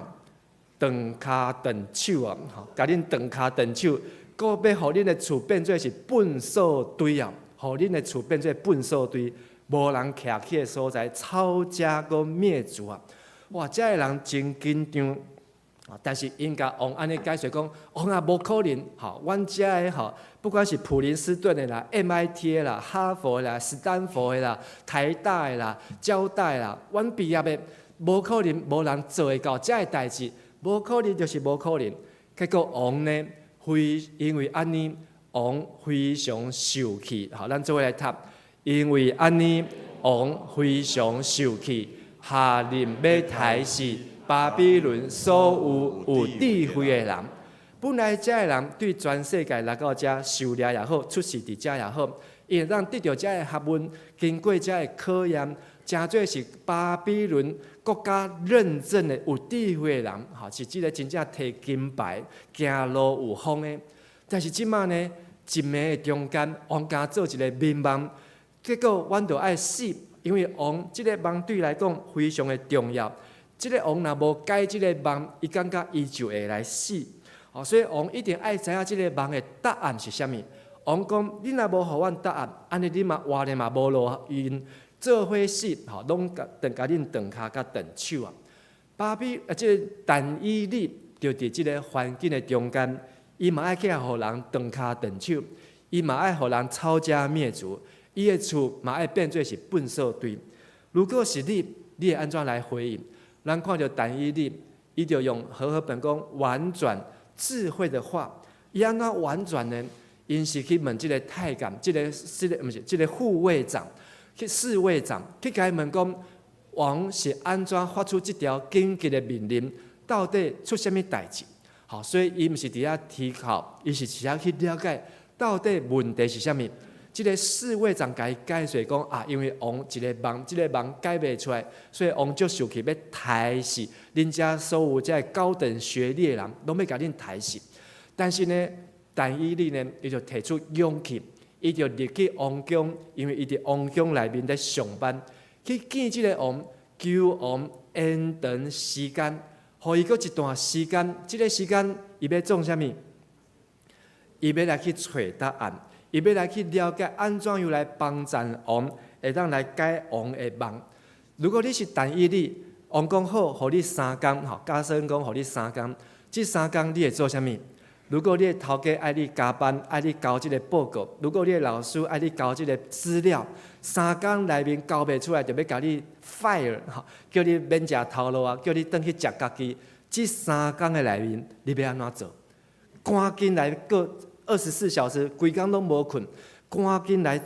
斷跤斷手啊！吼，共恁斷跤斷手，閣欲予恁的厝變做是糞掃堆啊！予恁的厝變做糞掃堆，無人徛去的所在，抄家閣滅族啊！哇，這个人真緊張。但是𪜶共王按呢解說講，王啊無可能，吼，阮遮的吼，不管是普林斯頓的啦、MIT 的啦、哈佛的啦、斯坦福的啦、台大的啦、交大的啦，阮畢業的無可能無人做會到遮个代誌，無可能就是無可能。結果王呢，非因為按呢，王非常受氣，好，咱做伙來讀，因為按呢，王非常受氣，下令欲刣死巴比倫所有有智慧的人。本來遮个人對全世界來到遮狩獵也好，出世佇遮也好，伊會當得著遮个學問，經過遮个考驗，誠做是巴比倫國家認證的有智慧的人，吼，是這个真正提金牌、行路有風的。但是這馬呢，一暝的中間，王共做一个眠夢，結果阮就愛死，因為王這个夢對伊來講非常的重要。這个王若無解這个夢，伊感覺伊就會來死。哦，所以王一定愛知影這个夢的答案是啥物。王講：你若無予阮答案，按呢你嘛活咧嘛無路用，做伙死，吼，攏共斷共恁斷跤佮斷手啊！巴比啊，這个但以理就佇這个環境的中間，伊嘛愛去予人斷跤斷手，伊嘛愛予人抄家滅族，伊的厝嘛愛變做是糞掃堆。如果是你，你會按怎來回應？咱看著但以理，伊就用和合本講婉轉智慧的話，伊按怎婉轉呢？𪜶是去問這个太監，這个這个毋是這个護衛長，去侍衛長去共伊問講，王是按怎發出這條緊急的命令？到底出啥物代誌？好，所以伊毋是佇遐提考，伊是佇遐去了解到底問題是啥物。這个侍衛長共伊解釋講啊，因為王一个夢，這个夢解袂出來，所以王就生氣欲刣死恁遮所有遮高等學歷的人，攏欲共恁刣死。但是呢，但以理呢，伊就提出勇氣，伊就入去王宮，因為伊佇王宮內面咧上班，去見這个王，求王延長時間，予伊閣一段時間。這个時間，伊欲創啥物？伊欲來去揣答案。伊欲來去了解按怎樣來幫贊王，會當來解王的夢。如果你是但以理，王講好，予你三工，吼，假設講予你三工，這三工你會做啥物？如果你的頭家愛你加班，愛你交這个報告；如果你的老師愛你交這个資料，三工內面交袂出來，就欲共你 fire，吼，叫你免食頭路啊，叫你轉去食家己。這三工的內面，你欲按怎做？趕緊來過24小時，規工攏無睏，趕緊來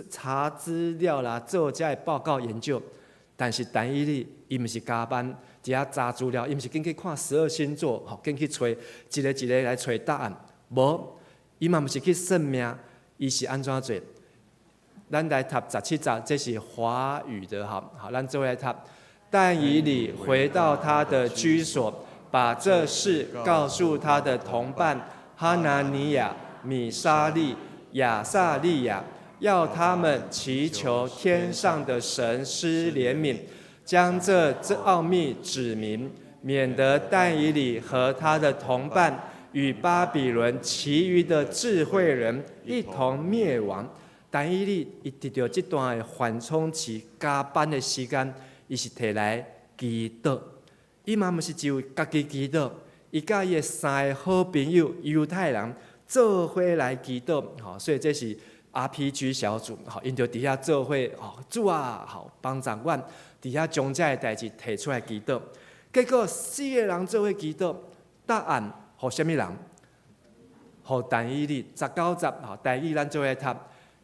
查資料啦，做遮个報告研究。但是但以理，伊毋是加班，佇遐查資料，伊毋是緊去看十二星座，吼，緊去揣一個一個來揣答案。無，伊嘛毋是去算命，伊是按怎做？咱來讀十七節，這是華語的，吼，好，咱做伙來讀。但以理回到他的居所，把這事告訴他的同伴哈拿尼亞、米沙利、亞撒利雅，要他們祈求天上的神施憐憫，將這奧秘指明，免得但以理和他的同伴與巴比倫其餘的智慧人一同滅亡。但以理伊佇著這段的緩衝期加班的時間，伊是提來祈禱。伊嘛毋是只有家己祈禱，伊佮伊的三个好朋友猶太人做伙來祈禱。吼，所以這是 RPG 小組，吼，𪜶就佇遐做伙，吼，主啊，吼，幫助阮佇遐將這个代誌提出來祈禱。結果四個人做伙祈禱，答案予啥物人？予但以理十九節，吼，台語咱做伙讀。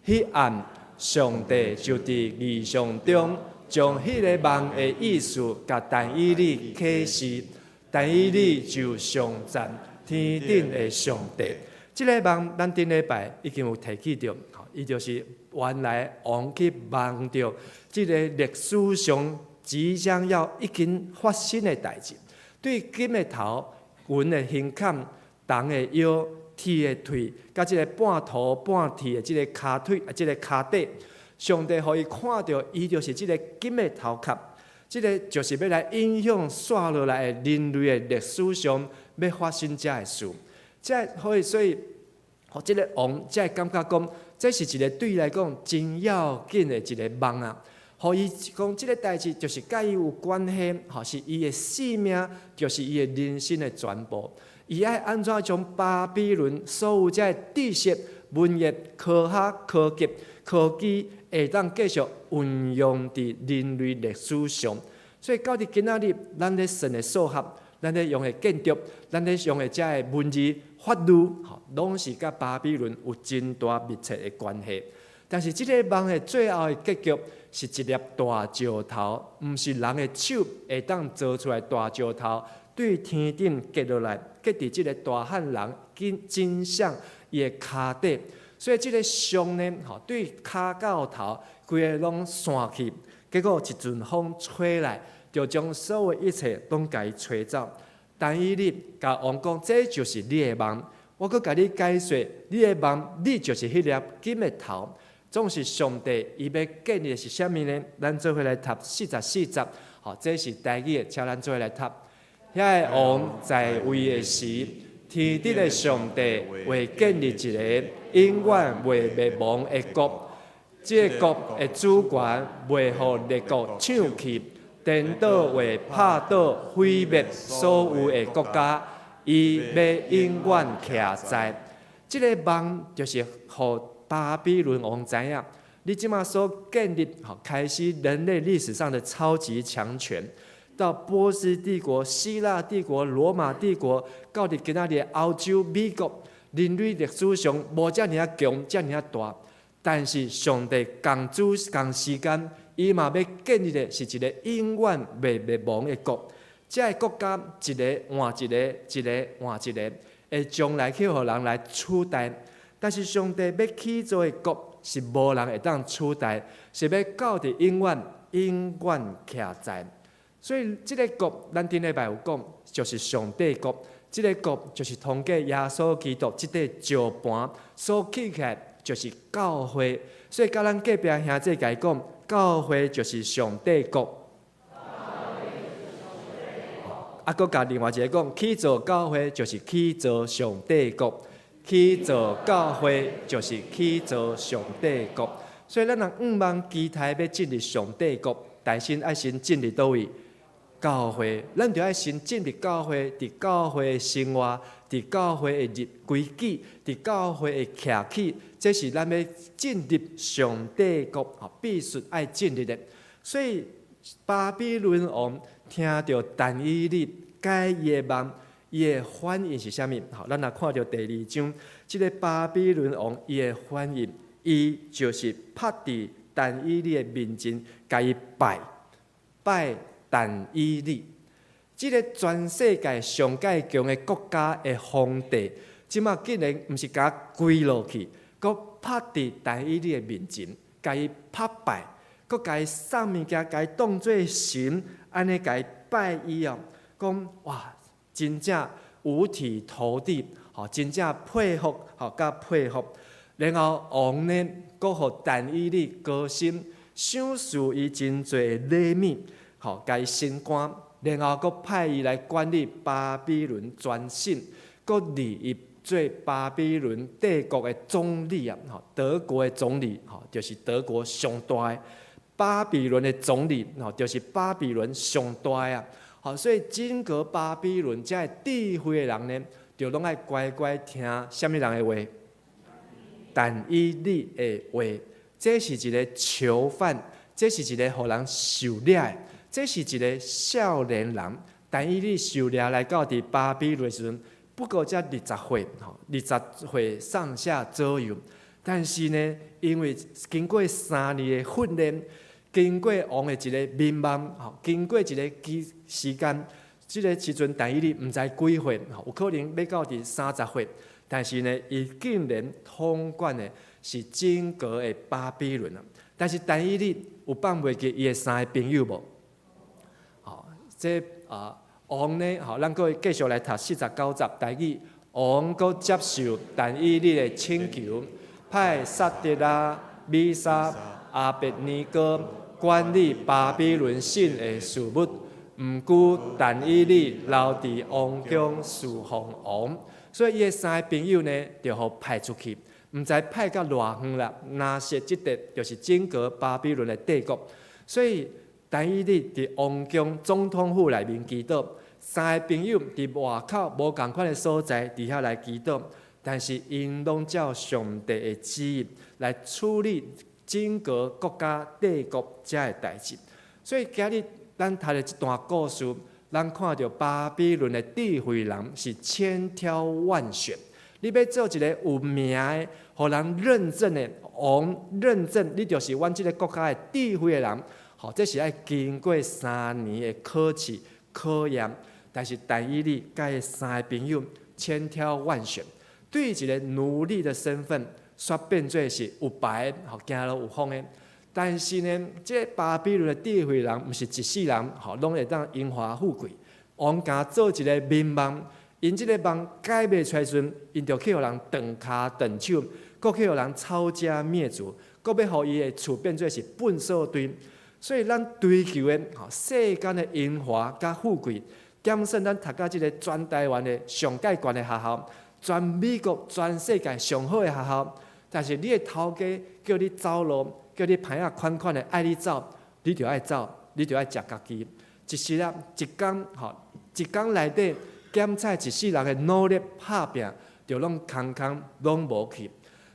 彼暗，上帝就佇異象中將彼个夢的意思共但以理啟示，但以理就頌讚天頂的上帝。這个夢，咱頂禮拜已經有提起著，伊就是原來王去夢著這个歷史上即將要已經發生的代誌，對金的頭、銀的胸坎、銅的腰、鐵的腿，佮這个半塗半鐵的這个跤腿，啊，這个跤底，上帝予伊看著，伊就是這个金的頭殼，這个就是欲來影響紲落來的人類的歷史上欲發生這个事。這所以所以，予這个王才會感覺講，這是一个對伊來講真要緊的一个夢啊！予伊講，這个代誌就是佮伊有關係，吼，是伊的性命，就是伊的人生的全部。伊愛按怎將巴比倫所有這个知識、文藝、科學、科技、科技會當繼續運用佇人類歷史上。所以到佇今仔日，咱咧算的數學，咱咧用的建築，咱咧用的這个文字、法律，吼，攏是佮巴比倫有真大密切的關係。但是這个夢的最後的結局是一粒大石頭，毋是人的手會當做出來大石頭，對天頂結落來，結佇這个大漢人金金像伊的跤底。所以這个像呢，吼，對跤到頭，規个攏散去。結果一陣風吹來，就將所有一切攏共伊吹走。但以理共王講，這就是你的夢。我閣共你解說，你的夢，你就是彼粒金的頭。總是上帝伊欲建立的是啥物呢？咱做伙來讀四十四節，吼，這是台語的，請咱做伙來讀。遐个王在位的時，天頂的上帝會建立一个永遠袂滅亡的國。這个國的主權袂予列國搶去，顛倒會拍倒毀滅所有的國家，伊欲永遠徛在。這个夢就是予巴比倫王知影，你這馬所建立，吼，開始人類歷史上的超級強權，到波斯帝國、希臘帝國、羅馬帝國，到佇今仔日歐洲、美國，人類歷史上無遮爾仔強、遮爾仔大。但是上帝仝主仝時間，伊嘛欲建立的是一个永遠袂滅亡的國。這个國家一个換一个，一个換一个，會將來去予人來取代。但是上帝欲起造的國是無人會當取代，是欲到佇永遠永遠徛在。所以這个國，咱頂禮拜有講，就是上帝國。這个國就是通過耶穌基督這塊石盤所起起來，就是教會。所以佮咱隔壁兄弟共伊講，教會就是上帝國。啊，閣共另外一个講，起造教會就是起造上帝國。起造教會就是起造上帝國。所以咱若向望期待欲進入上帝國，但先愛先進入佗位？教會，咱著愛先進入教會，佇教會的生活，佇教會的規矩，佇教會的徛起，這是咱欲進入上帝國，必須愛進入的。所以巴比倫王聽著但以理解伊的夢，伊的反應是啥物？好，咱若看著第二章，這个巴比倫王伊的反應，伊就是趴佇但以理的面前，共伊拜拜但以理。這个全世界上蓋強的國家的皇帝，這馬竟然毋是共跪落去，閣拍佇但以理的面前，共伊拍拜，閣共伊送物件，共伊當做神，按呢共伊拜伊哦。講哇，真正五體投地，吼，真正佩服，吼，佮佩服。然後王呢，閣予但以理高薪，賞賜伊真濟禮物，吼，共伊升官。然後閣派伊來管理巴比倫全省，閣立伊做巴比倫帝國的總理啊！吼，德國的總理，吼，就是德國上大的巴比倫的總理，吼，就是巴比倫上大的啊！吼，所以整個巴比倫遮的智慧的人呢，就攏愛乖乖聽啥物人的話？但以理的話，這是一個囚犯，這是一個予人受掠的。這是一個少年人，但以理受掠來到佇巴比倫的時陣，不過才二十歲，吼，二十歲上下左右。但是呢，因為經過3年的訓練，經過王的一個眠夢，吼，經過一個期時間，這个時陣但以理毋知幾歲，吼，有可能欲到佇30歲，但是呢，伊竟然統管的是整個的巴比倫啊。但是但以理有放袂記伊的三个朋友無？這啊王呢，吼，咱閣繼續來讀49節，台語王閣接受但以理的請求，派撒得拉、米煞、亞伯尼歌管理巴比倫省的事務，毋久但以理留佇王宮侍奉王，所以伊的三个朋友呢，就予派出去，毋知派到偌遠啦。拿撒這塊就是整個巴比倫的帝國，所以但以理佇王宮總統府內面祈禱，三个朋友佇外口無仝款的所在佇遐來祈禱，但是𪜶攏照上帝的旨意來處理整個國家帝國遮的代誌。所以今日咱讀的這段故事，咱看著巴比倫的智慧人是千挑萬選。你欲做一個有名的，予人認證的王，認證你就是阮這个國家的智慧的人。吼，這是愛經過三年的考試考驗，但是但以理佮伊三个朋友千挑萬選，對一個奴隸的身份，煞變做是有牌，吼，行路有風的。但是呢，這个巴比倫的智慧人，毋是一世人，吼，攏會當榮華富貴。王共做一个眠夢，𪜶這个夢解袂出來時陣，𪜶就去予人斷跤斷手，閣去予人抄家滅族，閣欲予伊的厝變做是糞掃堆。所以咱追求的吼世間的榮華佮富貴，減算咱讀到這个全台灣的上蓋懸的學校，全美國、全世界上好的學校，但是你的頭家叫你走路，叫你歹仔款款的愛你走，你就愛走，你就愛食家己。一時啊，一工吼，一工內底檢採一世人的努力拍拚，就攏空空攏無去。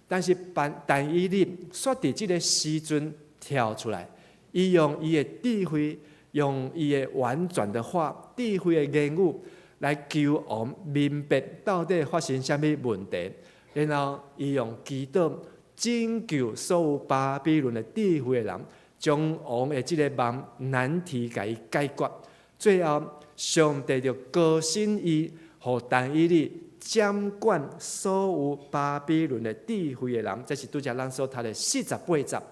但是但以理煞佇這个時陣跳出來。伊用伊的智慧，用伊的婉轉的話，智慧的言語來求王明白到底發生啥物問題，然後伊用祈禱拯救所有巴比倫的智慧的人，將王的這个夢難題共伊解決。最後，上帝就高升伊，予但以理掌管所有巴比倫的智慧的人。這是拄才咱所讀的48節。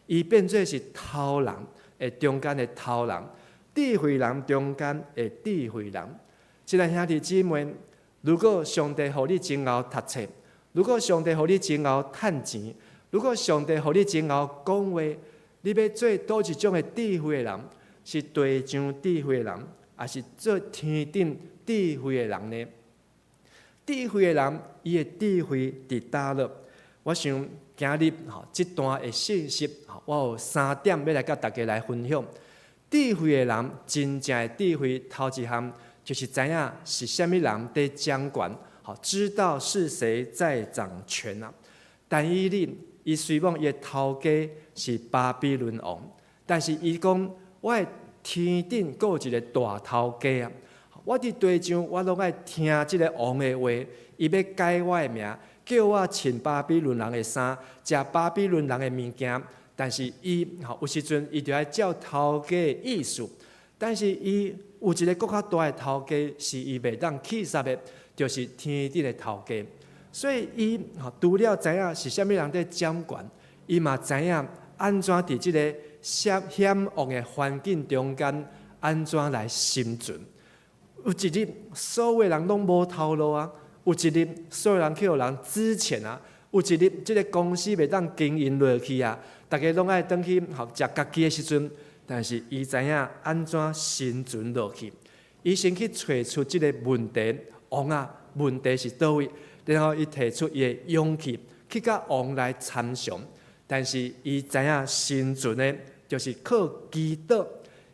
伊變做是頭人的中間的頭人，智慧人中間的智慧人。親愛兄弟姊妹，如果上帝予你真𠢕讀冊，如果上帝予你真𠢕趁錢，如果上帝予你真𠢕講話，你欲做佗一種的智慧的人？是地上智慧的人，抑是做天頂智慧的人呢？智慧的人，伊的智慧佇佗落？我想今日吼這段的信息，我有三點欲來佮大家來分享。智慧的人，真正的智慧，頭一項就是知影是啥物人佇掌權，吼，知道是誰在掌權啊。但以理，伊雖罔伊的頭家是巴比倫王，但是伊講我的天頂閣有一個大頭家啊！我佇地上，我攏愛聽這个王的話，伊欲改我的名，叫我穿巴比倫人的衫，食巴比倫人的物件。但是伊吼有時陣伊就愛照頭家的意思，但是伊有一个閣較大的頭家是伊袂當去殺的，就是天頂的頭家。所以伊吼除了知影是啥物人佇掌權，伊嘛知影按怎佇這个險險惡的環境中間，按怎來生存。有一日，所有人攏無頭路啊！有一日，所有人去予人資遣啊！有一日，這个公司袂當經營落去啊！逐家攏愛轉去予食家己的時陣，但是伊知影按怎生存落去。伊先去揣出這个問題，王啊，問題是佗位？然後伊提出伊的勇氣去佮王來參詳，但是伊知影生存的，就是靠祈禱，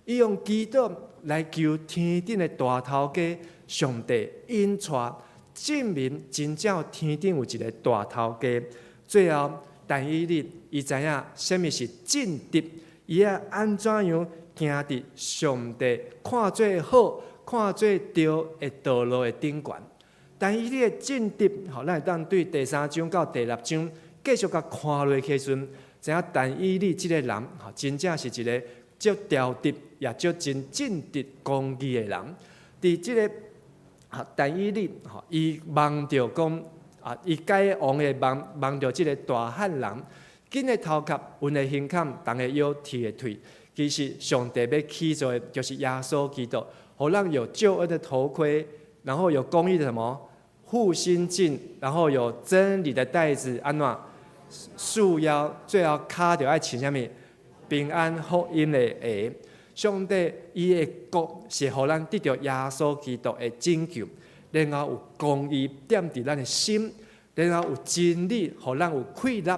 伊用祈禱來求天頂的大頭家上帝引帶，證明真正天頂有一个大頭家。最後，但以理伊知影啥物是正直，伊愛按怎樣行佇上帝看做好、看做對的道路的頂懸。但以理的正直，吼，咱會當對第三章到第六章繼續共看落去的時陣，知影但以理這个人，吼，真正是一个足調直，也足真正直公義的人。佇這个啊，但以理，吼，伊夢著講啊，伊解王的夢，夢著這个大漢人，緊的頭殼，勻的胸坎，重的腰，鐵的腿。其實上帝欲起造的，就是耶穌基督，予咱有救恩的頭盔，然後有公義的什麼護心鏡，然後有真理的帶子，按怎束腰，最後跤著愛穿啥物平安福音的鞋。上帝伊的國是予咱得著耶穌基督的拯救，然後有公義踮佇咱的心，然後有真理予咱有氣力，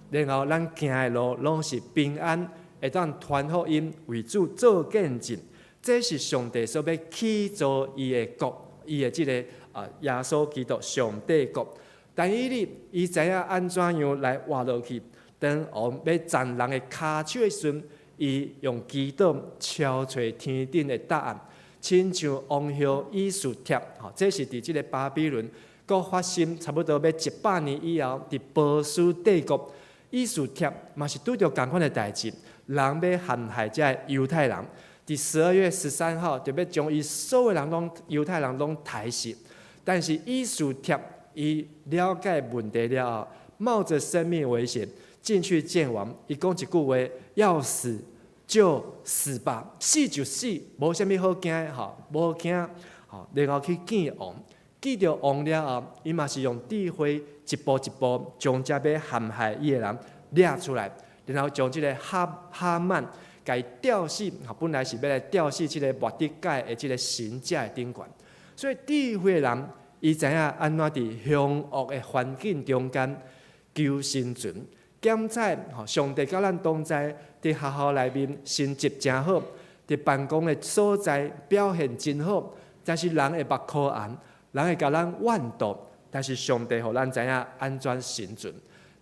然後咱行的路攏是平安，會當傳福音為主做見證。這是上帝所欲起造伊的國，伊的這个啊耶穌基督上帝國。但以理伊知影按怎樣來活落去，當王欲斬人的跤手的時陣，伊用祈禱敲揣天頂的答案，親像王后以斯帖，吼，這是佇這个巴比倫閣發生差不多欲100年以後，佇波斯帝國，以斯帖嘛是拄著仝款的代誌，人欲陷害這个猶太人，佇12月13號就欲將伊所有人攏猶太人攏刣死，但是以斯帖伊了解問題了後，冒着生命危險進去見王，伊講一句話：要死就死吧，死就死，無啥物好驚的吼，無驚吼，然後去見王，見著王了後，伊嘛是用智慧一步一步將這欲陷害伊的人掠出來，然後將這个哈哈曼共伊吊死，吼，本來是欲來吊死這个末底改的這个神社的頂懸，所以智慧的人伊知影按怎佇兇惡的環境中間求生存。檢採吼，上帝佮咱同在，佇學校內面成績誠好，佇辦公的所在表現真好，但是人會目箍紅，人會共咱怨妒，但是上帝予咱知影按怎生存。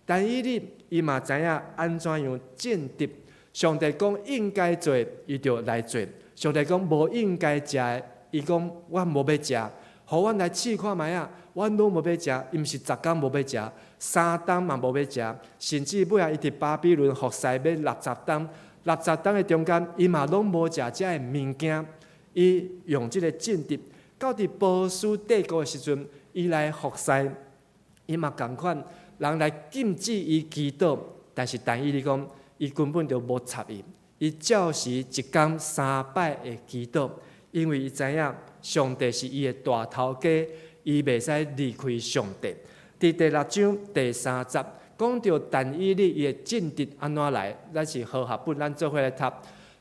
但以理伊嘛知影按怎樣正直，上帝講應該做，伊就來做；上帝講無應該食的，伊講我無欲食，予阮來試看覓仔，阮攏無欲食，伊毋是10工無欲食，3冬嘛無欲食，甚至尾仔伊佇巴比倫服侍欲60冬，六十冬的中間，伊嘛攏無食這个物件。伊用這个正直，到佇波斯帝國的時陣，伊來服侍，伊嘛仝款，人來禁止伊祈禱，但是但以理講，伊根本就無插伊，伊照時一工三擺會祈禱，因為伊知影上帝是伊的大頭家，伊袂使離開上帝。佇第六章第三節講著但以理伊的正直按怎來，咱是和合本，咱做伙來讀。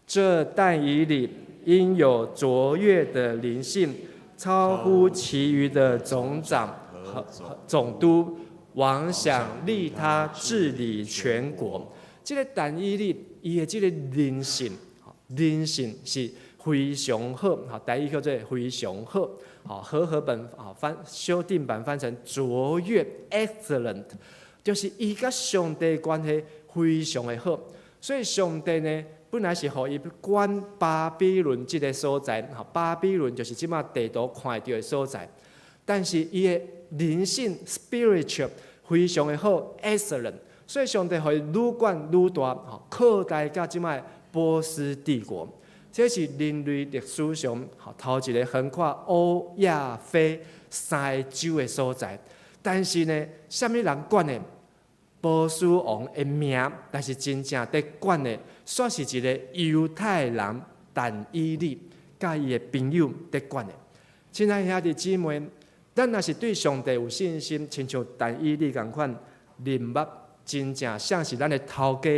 這但以理因有卓越的靈性，超乎其餘的總長和總督，王想立他治理全國。這个但以理伊的這个靈性，靈性是非常好，台語叫做非常好，和合本啊翻修訂版翻成卓越（excellent），就是伊佮上帝關係非常的好，所以上帝呢本來是予伊管巴比倫這个所在，巴比倫就是這馬地圖看會著的所在，但是伊的靈性（spiritual）非常的好（excellent），所以上帝予伊愈管愈大，擴大到這馬波斯帝國。這是人類歷史上頭一个橫跨歐亞非三个洲的所在。但是呢，啥物人管的？波斯王的名，但是真正佇管的，煞是一个猶太人但以理，佮伊的朋友佇管的。親愛兄弟姊妹，咱若是對上帝有信心，親像但以理仝款，認捌真正誰是咱的頭家，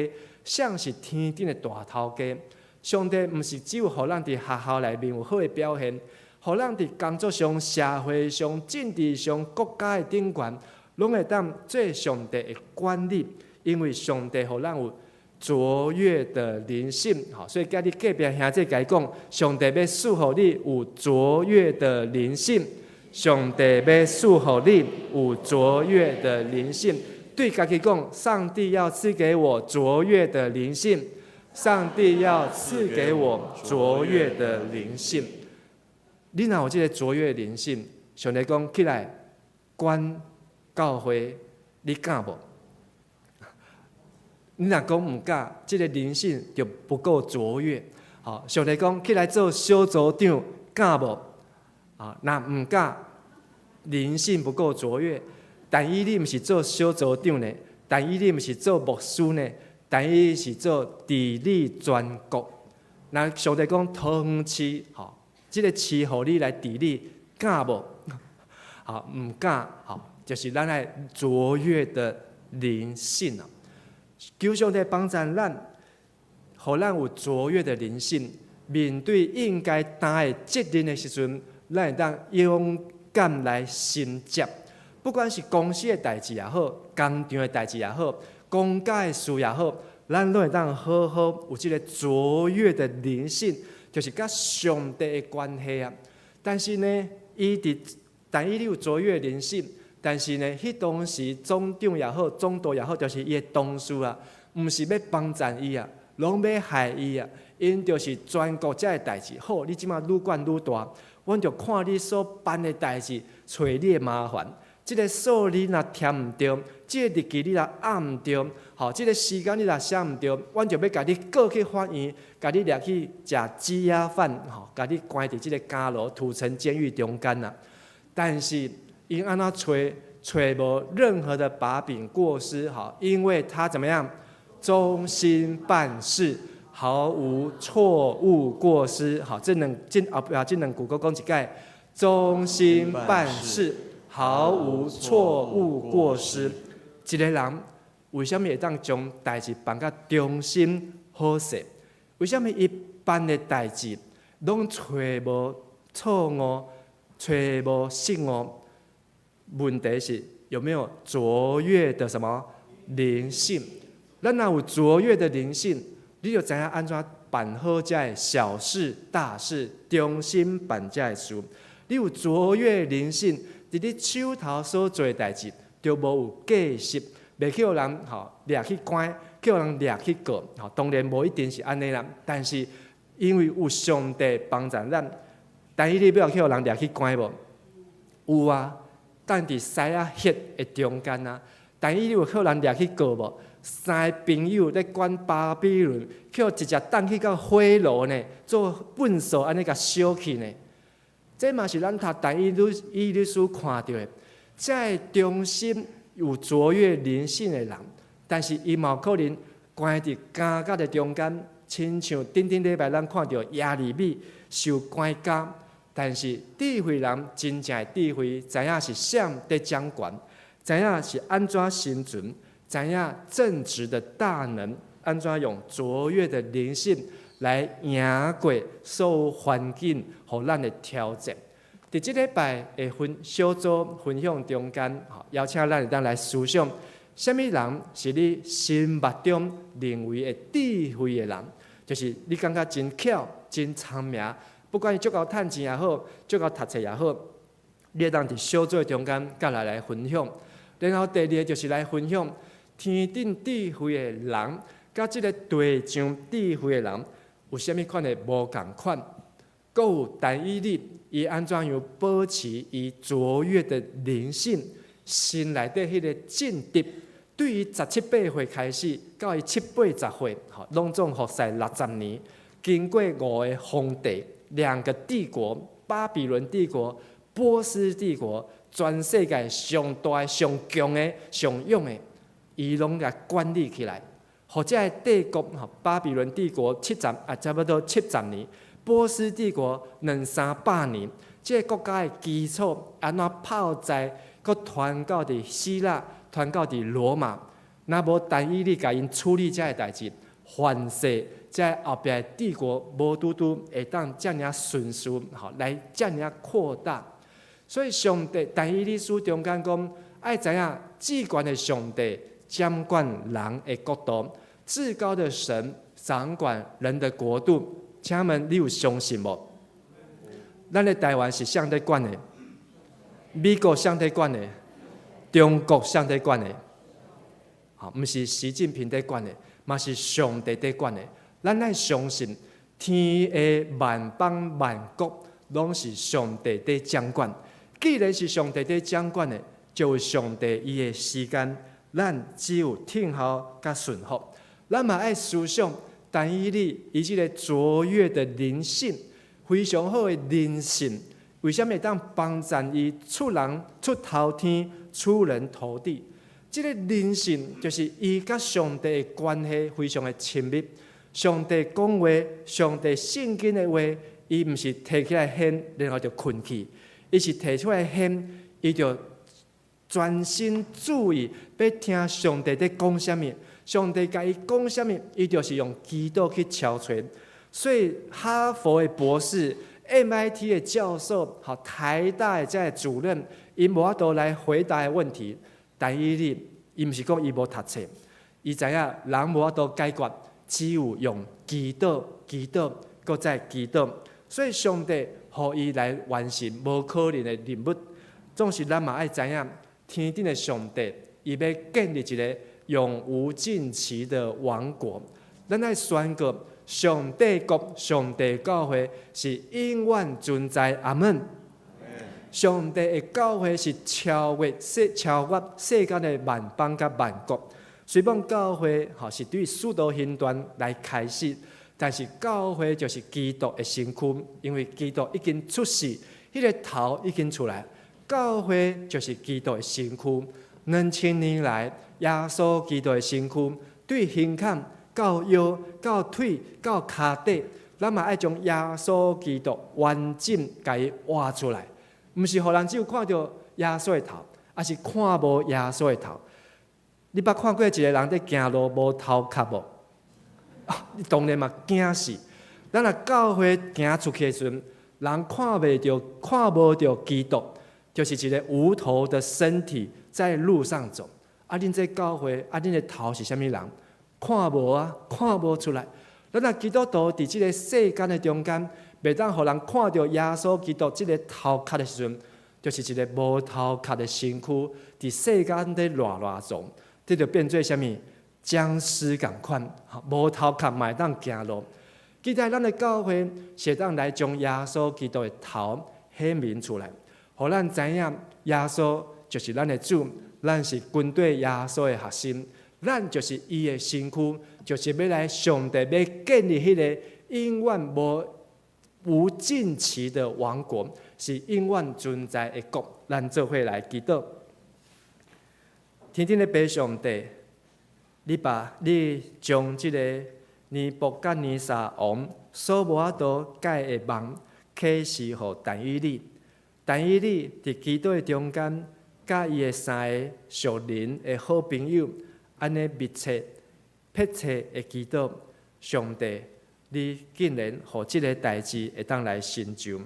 誰是天頂的大頭家。上帝毋是只有予咱佇學校內面有好的表現，予咱佇工作上、社會上、政治上、國家的頂懸，攏會當做上帝的管理，因為上帝予咱有卓越的靈性，吼，所以佮你隔壁兄弟共伊講，上帝欲賜予你有卓越的靈性，上帝欲賜予你有卓越的靈性，對家己講，上帝要賜給我卓越的靈性，上帝要賜給我卓越的靈性。你若有這个卓越靈性，上帝講起來管教會，你敢無？你若講毋敢，這个靈性就不夠卓越。好，上帝講起來做小組長，敢無？啊，若毋敢，靈性不夠卓越。但以理毋是做小組長呢，但以理毋是做牧師呢，但以理是做治理全國。若上帝講桃園市，吼，這个市予你來治理，敢無？好，毋敢，好。就是咱愛卓越的靈性啊！求上帝幫助咱，予咱有卓越的靈性，面對應該擔的責任的時陣，咱會當勇敢來承接。不管是公司的代誌也好，工廠的代誌也好，公家的事也好，咱攏會當好好有這个卓越的靈性，就是佮上帝的關係啊。但是呢，伊佇但以理有卓越靈性。但是呢，彼當時總長也好，總督也好，就是伊的同事啊，毋是欲幫贊伊啊，攏欲害伊啊。𪜶就是全國遮的代誌。好，你這馬愈管愈大，阮就看你所辦的代誌，揣你的麻煩。這个數你若填毋著，這个日期你若按毋著，吼，這个時間你若寫毋著，阮就欲共你告去法院，共你掠去食羈押犯，吼，共你關佇這个監牢、土城監獄中間啊。但是𪜶按怎揣揣無任何的把柄過失，哈，因為他怎麼樣，忠心辦事，毫無錯誤過失，好，這兩這後壁這兩句閣講一擺，忠心辦事，毫無錯誤過失。一个人為啥物會當將代誌辦甲忠心好勢？為啥物伊辦的代誌攏揣無錯誤，揣無失誤？問題是有沒有卓越的什麼靈性？咱若有卓越的靈性，你就知影按怎辦好遮的小事大事，忠心辦遮的事。你有卓越靈性，佇你手頭所做的代誌，就無有過失，袂去予人吼掠去關，去予人掠去告。吼，當然無一定是按呢啦，但是因為有上帝幫助咱，但以理欲去予人掠去關無？有啊。等佇獅仔穴的中間啊，但以理有予人掠去告無？三个朋友咧管巴比倫，去予直接擲去到火爐呢，做糞掃按呢共燒去呢。這嘛是咱讀但以理書看著的，這个忠心有卓越靈性的人，但是伊嘛有可能關佇監獄的中間，親像頂頂禮拜咱看著耶利米受關監。但是智慧人真正的智慧，知影是誰佇掌權，知影是按怎生存，知影正直的大能，按怎用卓越的靈性來贏過所有環境予咱的挑戰。佇這禮拜的分小組分享中間，邀請咱會當來思想，啥物人是你心目中認為的智慧的人？就是你感覺真巧、真聰明。不管伊足𠢕趁錢也好，足𠢕讀冊也好，你會當佇小組中間佮來來分享。然後第二个就是來分享天頂智慧的人，佮這个地上智慧的人有啥物款的無仝款？閣有但以理，伊按怎樣保持伊卓越的靈性，心內底彼个正直，對伊十七八歲開始，到伊七八十歲，吼，攏總服侍60年，經過五个皇帝，兩個帝國，巴比倫帝國、波斯帝國，全世界上大、上強的、上勇的，伊攏共管理起來。予這个帝國，吼，巴比倫帝國七十啊，差不多70年，波斯帝國兩三百年，這个國家的基礎按怎泡在，閣傳到佇希臘，傳到佇羅馬，若無但以理共𪜶處理這个代誌，凡勢這後壁的帝國無拄拄會當遮爾順序，吼，來遮爾擴大。所以上帝但以理書中間講，愛知影至懸的上帝掌管人的國度，至高的神掌管人的國度。請問你有相信無？咱的台灣是誰佇管的？美國誰佇管的？中國誰佇管的？吼，毋是習近平佇管的，嘛是上帝佇管的。咱愛相信天下萬邦萬國攏是上帝佇掌管。既然是上帝佇掌管的，就有上帝伊的時間，咱只有聽候佮順服。咱嘛愛思想，但以理伊這个卓越的靈性，非常好的靈性，為啥物會當幫助伊出人出頭天、出人頭地？這个靈性就是伊佮上帝的關係非常的親密。上帝講話，上帝聖經的話，伊毋是提起來掀，然後就睏去。伊是提出來掀，伊就專心注意欲聽上帝佇講啥物。上帝共伊講啥物，伊就是用祈禱去敲揣。所以哈佛的博士、MIT 的教授、吼台大的這个主任，𪜶無法度來回答的問題。但以理，伊毋是講伊無讀冊，伊知影人無法度解決，只有用祈禱、祈禱、閣再祈禱。所以上帝予伊來完成無可能的任務。總是咱嘛愛知影，天頂的上帝，伊欲建立一个永無盡期的王國。咱愛宣告，上帝國、上帝教會是永遠存在。阿門。上帝的教會是超越世間的萬邦佮萬國。雖講教會吼是對使徒行傳來開始，但是教會就是基督的身軀，因為基督已經出世，彼个頭已經出來，教會就是基督的身軀。2000年來，耶穌基督的身軀對胸坎到腰到腿到跤底，咱嘛愛將耶穌基督完整共伊活出來，毋是予人只有看著耶穌的頭，抑是看無耶穌的頭。你捌看過一個人佇行路無頭殼無？你當然嘛驚死。咱若教會行出去的時陣，人看袂著、看無著基督，就是一個無頭的身體在路上走。啊，恁這教會，啊，恁的頭是啥物人？看無啊，看無出來。咱若基督徒佇這个世間的中間，袂當予人看著耶穌基督這个頭殼的時陣，就是一個無頭殼的身軀，佇世間佇亂亂撞，這就變做啥物？殭屍仝款，無頭殼嘛會當行路。期待咱的教會是會當來將耶穌基督的頭顯明出來，予咱知影耶穌就是咱的主，咱是跟綴耶穌的學生，咱就是伊的身軀，就是欲來上帝欲建立彼个永遠無盡期的王國，是永遠存在的國。咱做伙來祈禱，天頂的父上帝，你把你將這个尼布甲尼撒王所無法度解的夢啟示予但以理，但以理佇祈禱的中間，佮伊的三个屬靈的好朋友，按呢密切、迫切的祈禱，上帝，你竟然予這个代誌會當來成就。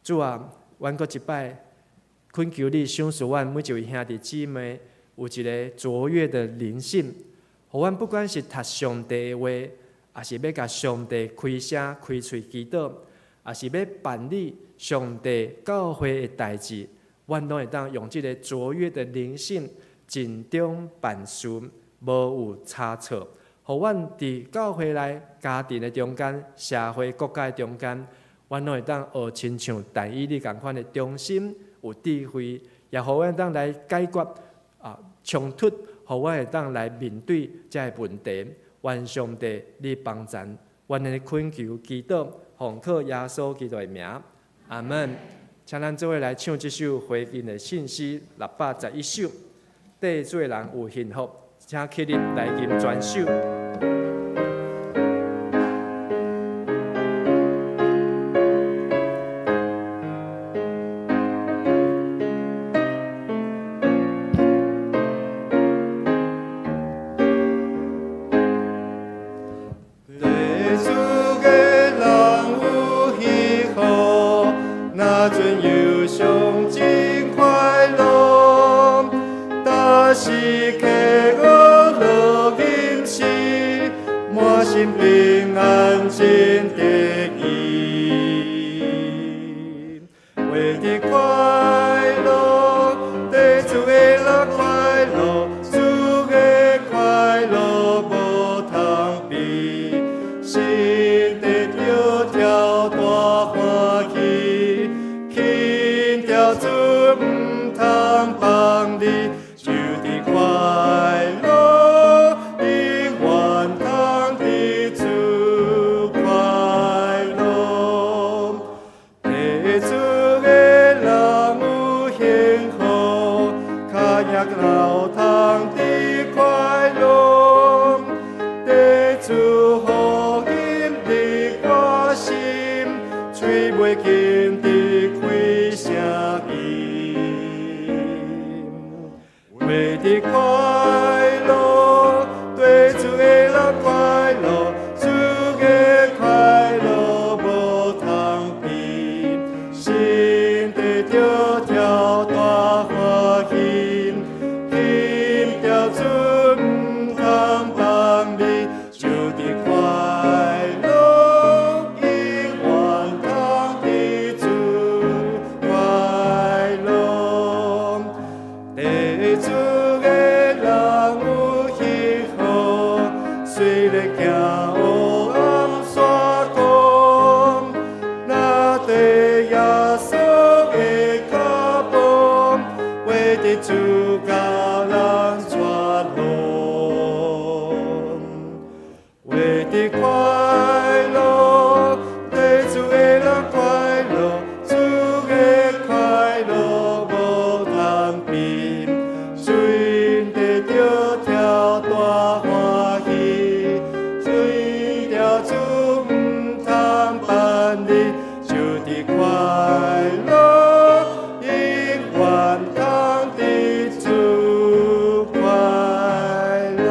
主啊，阮閣一擺懇求你賞賜阮每一位兄弟姊妹有一个卓越的靈性，予阮不管是讀上帝的話，抑是欲共上帝開聲開喙祈禱，抑是欲辦理上帝教會的代誌，阮攏會當用這个卓越的靈性盡忠辦事，無有差錯。予阮佇教會內、家庭的中間、社會國家的中間，阮攏會當學親像但以理仝款的忠心、有智慧，也予阮當來解決衝突，予阮會當來面對這个問題。願上帝你幫贊，阮的懇求祈禱，奉靠耶穌基督的名，阿門。請咱做伙來唱這首回應的聖詩611首，地主的人有幸福，請起立來吟全首。地主的人有幸福，若阵忧伤真快乐，但是客我乐吟诗，满心平安真得意。为的快乐，地主的人快乐，主的快乐无通比，心得著跳大欢喜，轻跳主毋通放你，就伫快乐，永远通伫主快乐。地主的人有幸福，跤影流通伫快樂。地主福音伫我心，喙袂禁伫開聲音。為的快樂，對主的人快樂，主的快樂無通比，心得著跳大歡喜，輕跳主毋通放你，就佇快樂，永遠通佇主快樂。地主的人有幸福，雖然行黑暗山谷，若綴耶穌的腳步，為的主教人傳福，為的快樂，地主的人快樂，主的快樂無通比，心得著跳大歡喜，隨著主毋通放你，就佇快樂，永遠通佇主快樂。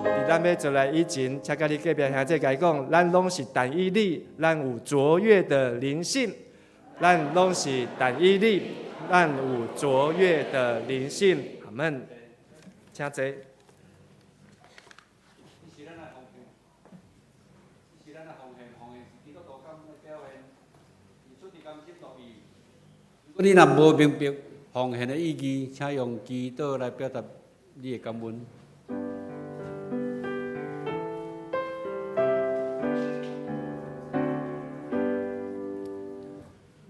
佇咱欲做來以前，請佮你隔壁兄弟共伊講，咱攏是但以理，咱有卓越的靈性，咱攏是但以理，咱有卓越的靈性。阿門。請坐。這是咱的奉獻，這是咱的奉獻，奉獻是基督徒感恩的表現，是出自甘心樂意。如果你若無明白奉獻的意義，請用祈禱來表達你的感恩。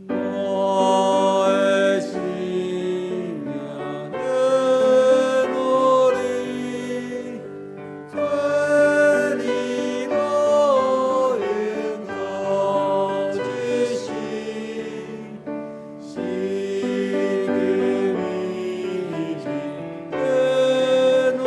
我的生命的努力，做你路永到一生，是基督的努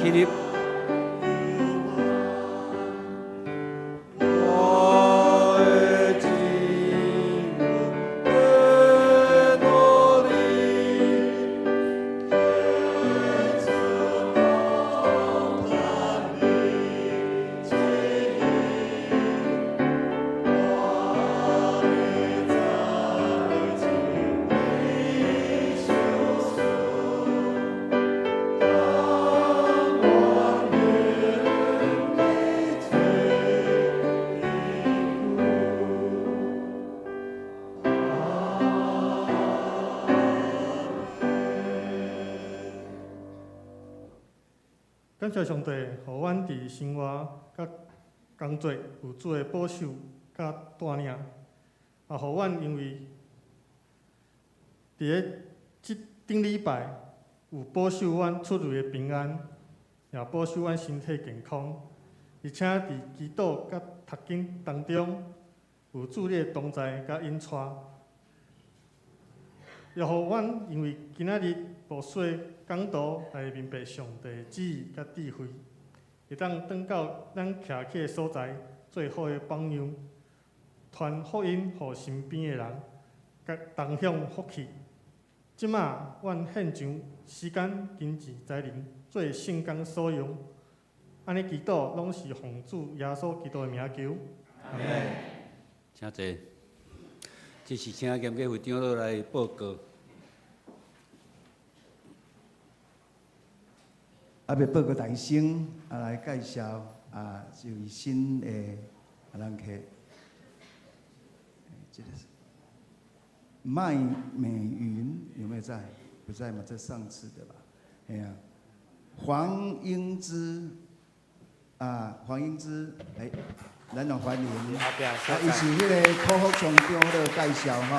起立。我的真在哪里？感謝上帝，予阮佇生活佮工作有主的保守佮帶領，也予阮因為佇咧這頂禮拜有保守阮出入的平安，也保守阮身體健康，而且佇祈禱佮讀經當中有主你的同在佮引帶，也予阮因為今仔日牧師的講道來明白上帝的旨意佮智慧，會當轉到咱徛起的所在，做好的榜樣，傳福音予身邊的人，佮同享福氣。這馬阮獻上時間、金錢、才能，做聖工所用。按呢祈禱，攏是奉主耶穌基督的名求。阿們。請坐。這是請嚴家會長老來報告。啊，欲報告大先啊，來介紹啊，這位新的啊人客，這個是麥美雲有沒有在？不在嘛？這上次的吧？哎呀，黃英姿啊，黃英姿，哎，咱來歡迎。啊，伊是彼个柯福松長老介紹吼。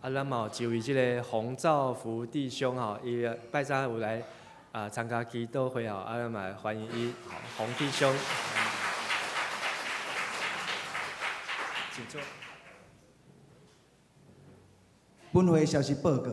啊，咱嘛有一位這个洪兆福弟兄吼，伊拜三有來啊參加祈禱會吼，啊，咱嘛歡迎伊洪弟兄。請坐。本會消息報告，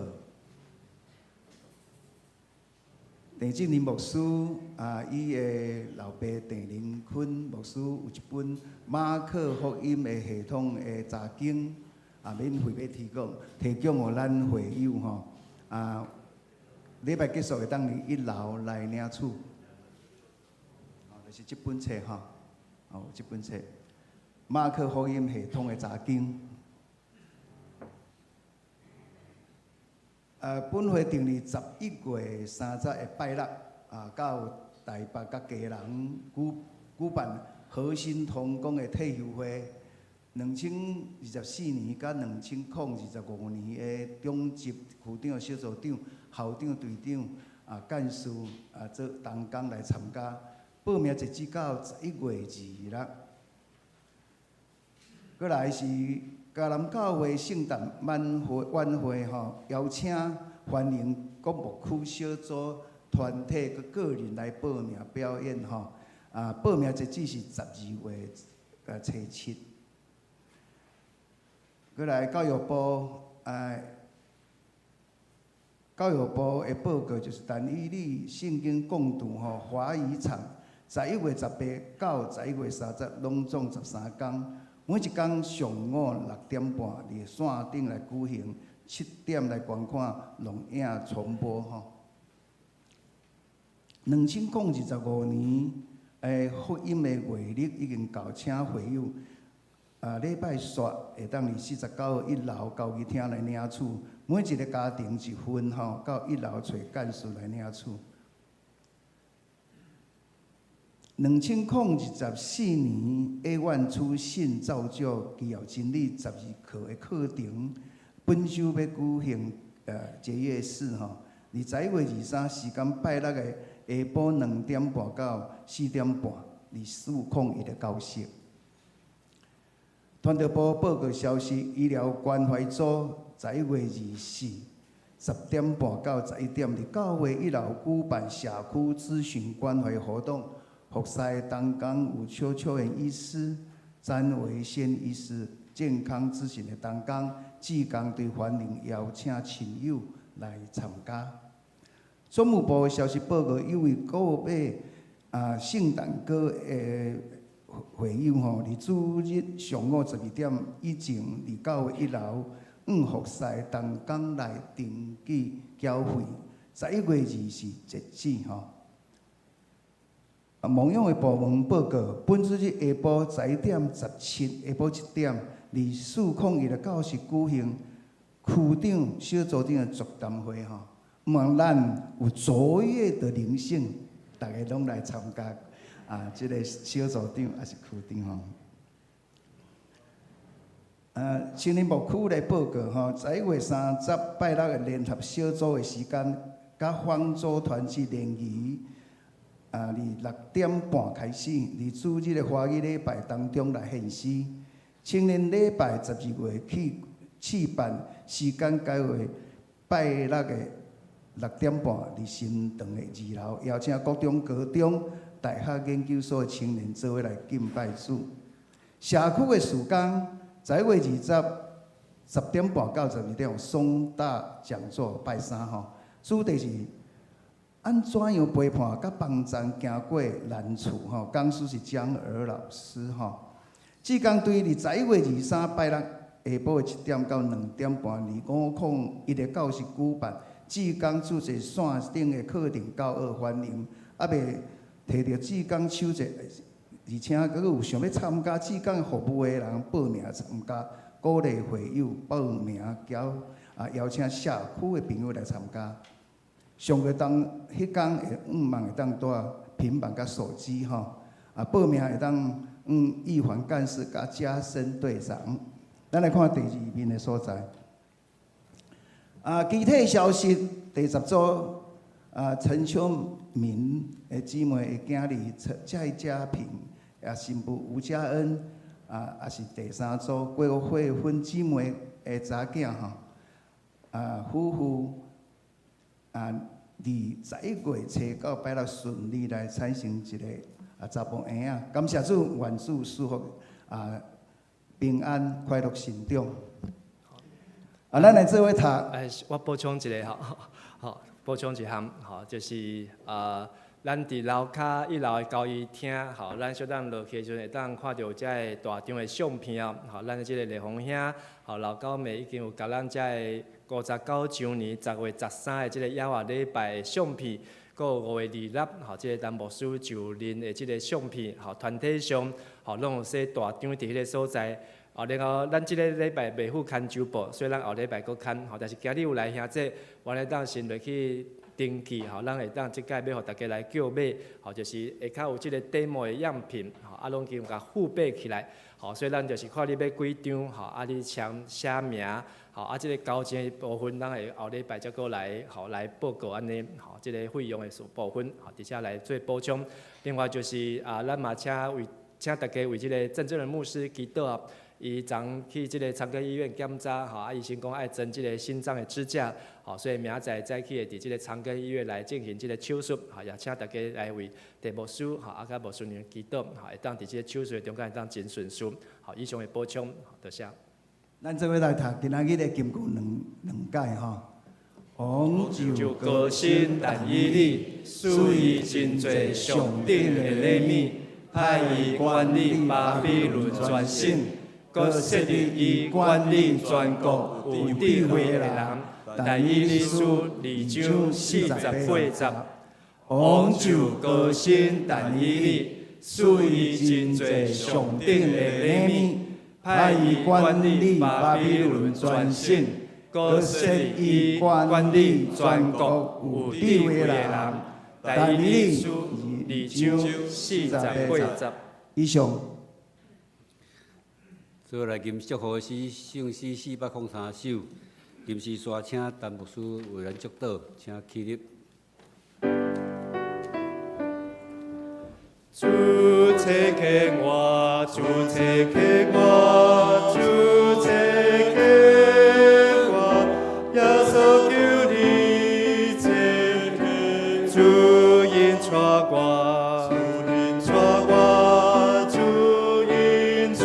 鄭正林牧師啊，伊的老爸鄭林坤牧師有一本馬可福音的系統的查經啊，免費欲提供，提供予咱會友吼。啊，禮拜結束會當佇一樓來領取。哦，就是這本冊吼，哦，這本冊馬可福音系統的查經。本會定佇11月30的拜六啊，到台北佮基隆舉辦核心同工的退休會，2024年佮2025年的長執區長、小組長、校長、隊長啊、幹事啊，做同工來參加。報名截止到11月2日。閣來是嘉南教會聖誕晚會晚會吼，邀請歡迎各牧區小組團體佮個人來報名表演吼。啊，報名截止是12月初7。閣來教育部，教育部的報告就是但以理聖經共讀吼，華語場11月18到11月30，攏總13工。每一工上午6點半佇線頂來舉行，7點來觀看錄影重播吼。2025年的福音的月曆已經到，請會友啊，禮拜煞會當佇49號一樓交誼廳來領取，每一個家庭一份吼，到一樓揣幹事來領取。2024年永遠出信造就基要真理12課的課程，本週欲舉行結業式吼，佇11月23時間拜六的下晡2點半到4點半，佇401的教室。傳道部報告消息，醫療關懷組11月24 10點半到11點，佇教會一樓舉辦社區諮詢關懷活動。服侍同工有邱秋妍醫師、詹維先醫師，健康諮詢的同工，志工隊歡迎邀請親友來參加。總務部的消息報告，有位購買聖誕歌的會友吼，佇主日上午12點以前，佇教會一樓五福西東港來登記繳費。11月20是截止吼。牧養的部門報告，本主日下晡11點17，下晡1點，佇401的教室舉行區長、小組長的座談會吼。望咱有卓越的靈性，逐家攏來參加這个小組長抑是區長吼。青年牧區來報告吼，11月30拜六的聯合小組的時間，佮方舟團契聯誼，佇6點半開始，佇主日的華語禮拜當中來獻詩。青年禮拜12月去試辦時間改為拜六的6點半，佇新堂的二樓，邀請國中、高中、大學研究所的青年做伙來敬拜主。社區的事工，11月2010點半到12點有松大講座，拜三吼，主題是按怎樣陪伴佮幫助行過難處吼，講師是江兒老師吼。志工隊佇11月23拜六下晡的7點到2點半，佇501的教室舉辦志工主題線頂的課程教學歡迎，猶未提著志工手冊，而且閣有想欲參加志工服務的人報名參加，鼓勵會友報名交邀請社區的朋友來參加。上個當彼工會向望會當帶平板佮手機吼，報名會當向玉環幹事佮嘉生隊長。咱來看第二面的所在。其他消息第十組陳秋明的姊妹的囝兒陳蔡家平，也新婦吳家恩，也是第三組郭慧芬姊妹的查囝吼，夫婦佇11月初九拜六順利來產生一個查埔嬰仔，感謝主，願主賜福平安快樂成長。咱來做伙讀。我補充一下吼，好，補充一項吼，就是咱佇樓跤一樓的交誼廳，吼，咱小等落去的時陣會當看著遮个大張的相片哦，吼，咱的這个麗紅兄，吼，老高妹已經有共咱遮个59年10月13的這个野外禮拜的相片，閣有5月26，吼，這个陳牧師就任的這个相片，吼，團體上，吼，攏有寫大張佇彼个所在。然後咱這个禮拜袂赴牽手簿，所以咱後禮拜閣牽，吼，但是今日有來兄姊，我會當先落去登記，吼，咱會當這擺欲予大家來購買，吼，就是下跤有這个 demo 的樣品，吼，攏已經有共付備起來，吼，所以咱就是看你欲幾張，吼，你簽寫名，吼，這个交錢的部分，咱會後禮拜才閣來，吼，來報告按呢，吼，這个費用的部分，吼，佇遮來做補充。另外就是咱嘛請大家為這个鄭正仁牧師祈禱。伊昨去這个長庚醫院檢查，吼，醫生講愛裝這个心臟的支架，吼，所以明仔載早起會佇這个長庚醫院來進行這个手術，吼，也請大家來為鄭牧師，吼，佮牧師娘祈禱，吼，會當佇這个手術中間會當真順遂，好，以上的補充，多謝。咱做伙來讀今仔日的金句兩兩解吼。王就高升但以理，賜伊真濟上等的禮物，派伊管理巴比倫全省。閣設立伊管理全國有智慧的人，但以理書2章48節。王就高升但以理，賜伊真濟上等的禮物，派伊管理巴比倫全省，閣設立伊管理全國有智慧的人，但以理書2章48節。以上。做來吟祝福詩，聖詩403首，吟詩煞請陳牧師為咱祝禱，請起立。主差遣我，主差遣我，主差遣我，耶穌求你差遣，主引帶我，主引帶我，主引帶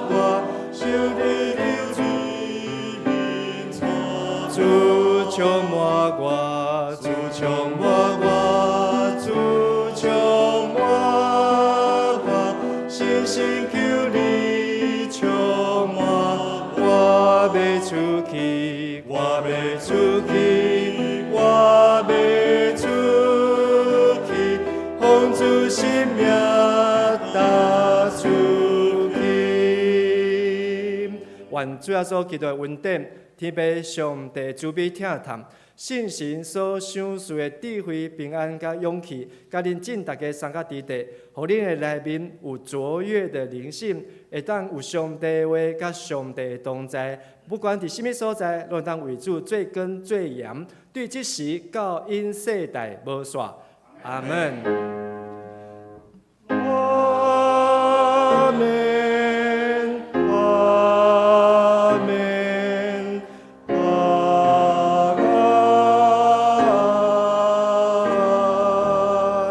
我，受你的主引帶，主充滿我。我，主充滿我，主充滿我，深深求你充滿，我欲出去，我欲出去，我欲出去，奉主聖名踏出去。願主耶穌基督的恩典，天父上帝慈悲疼疼，聖神所賞賜的智慧、平安佮勇氣，佮恁眾逐家相佮佇地，予恁的內面有卓越的靈性，會當有上帝的話佮上帝的同在，不管佇啥物所在，攏會當為主做光做鹽，對這時到永世代無煞。阿門。阿門，阿門，阿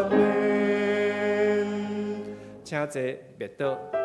門。請坐，別倒。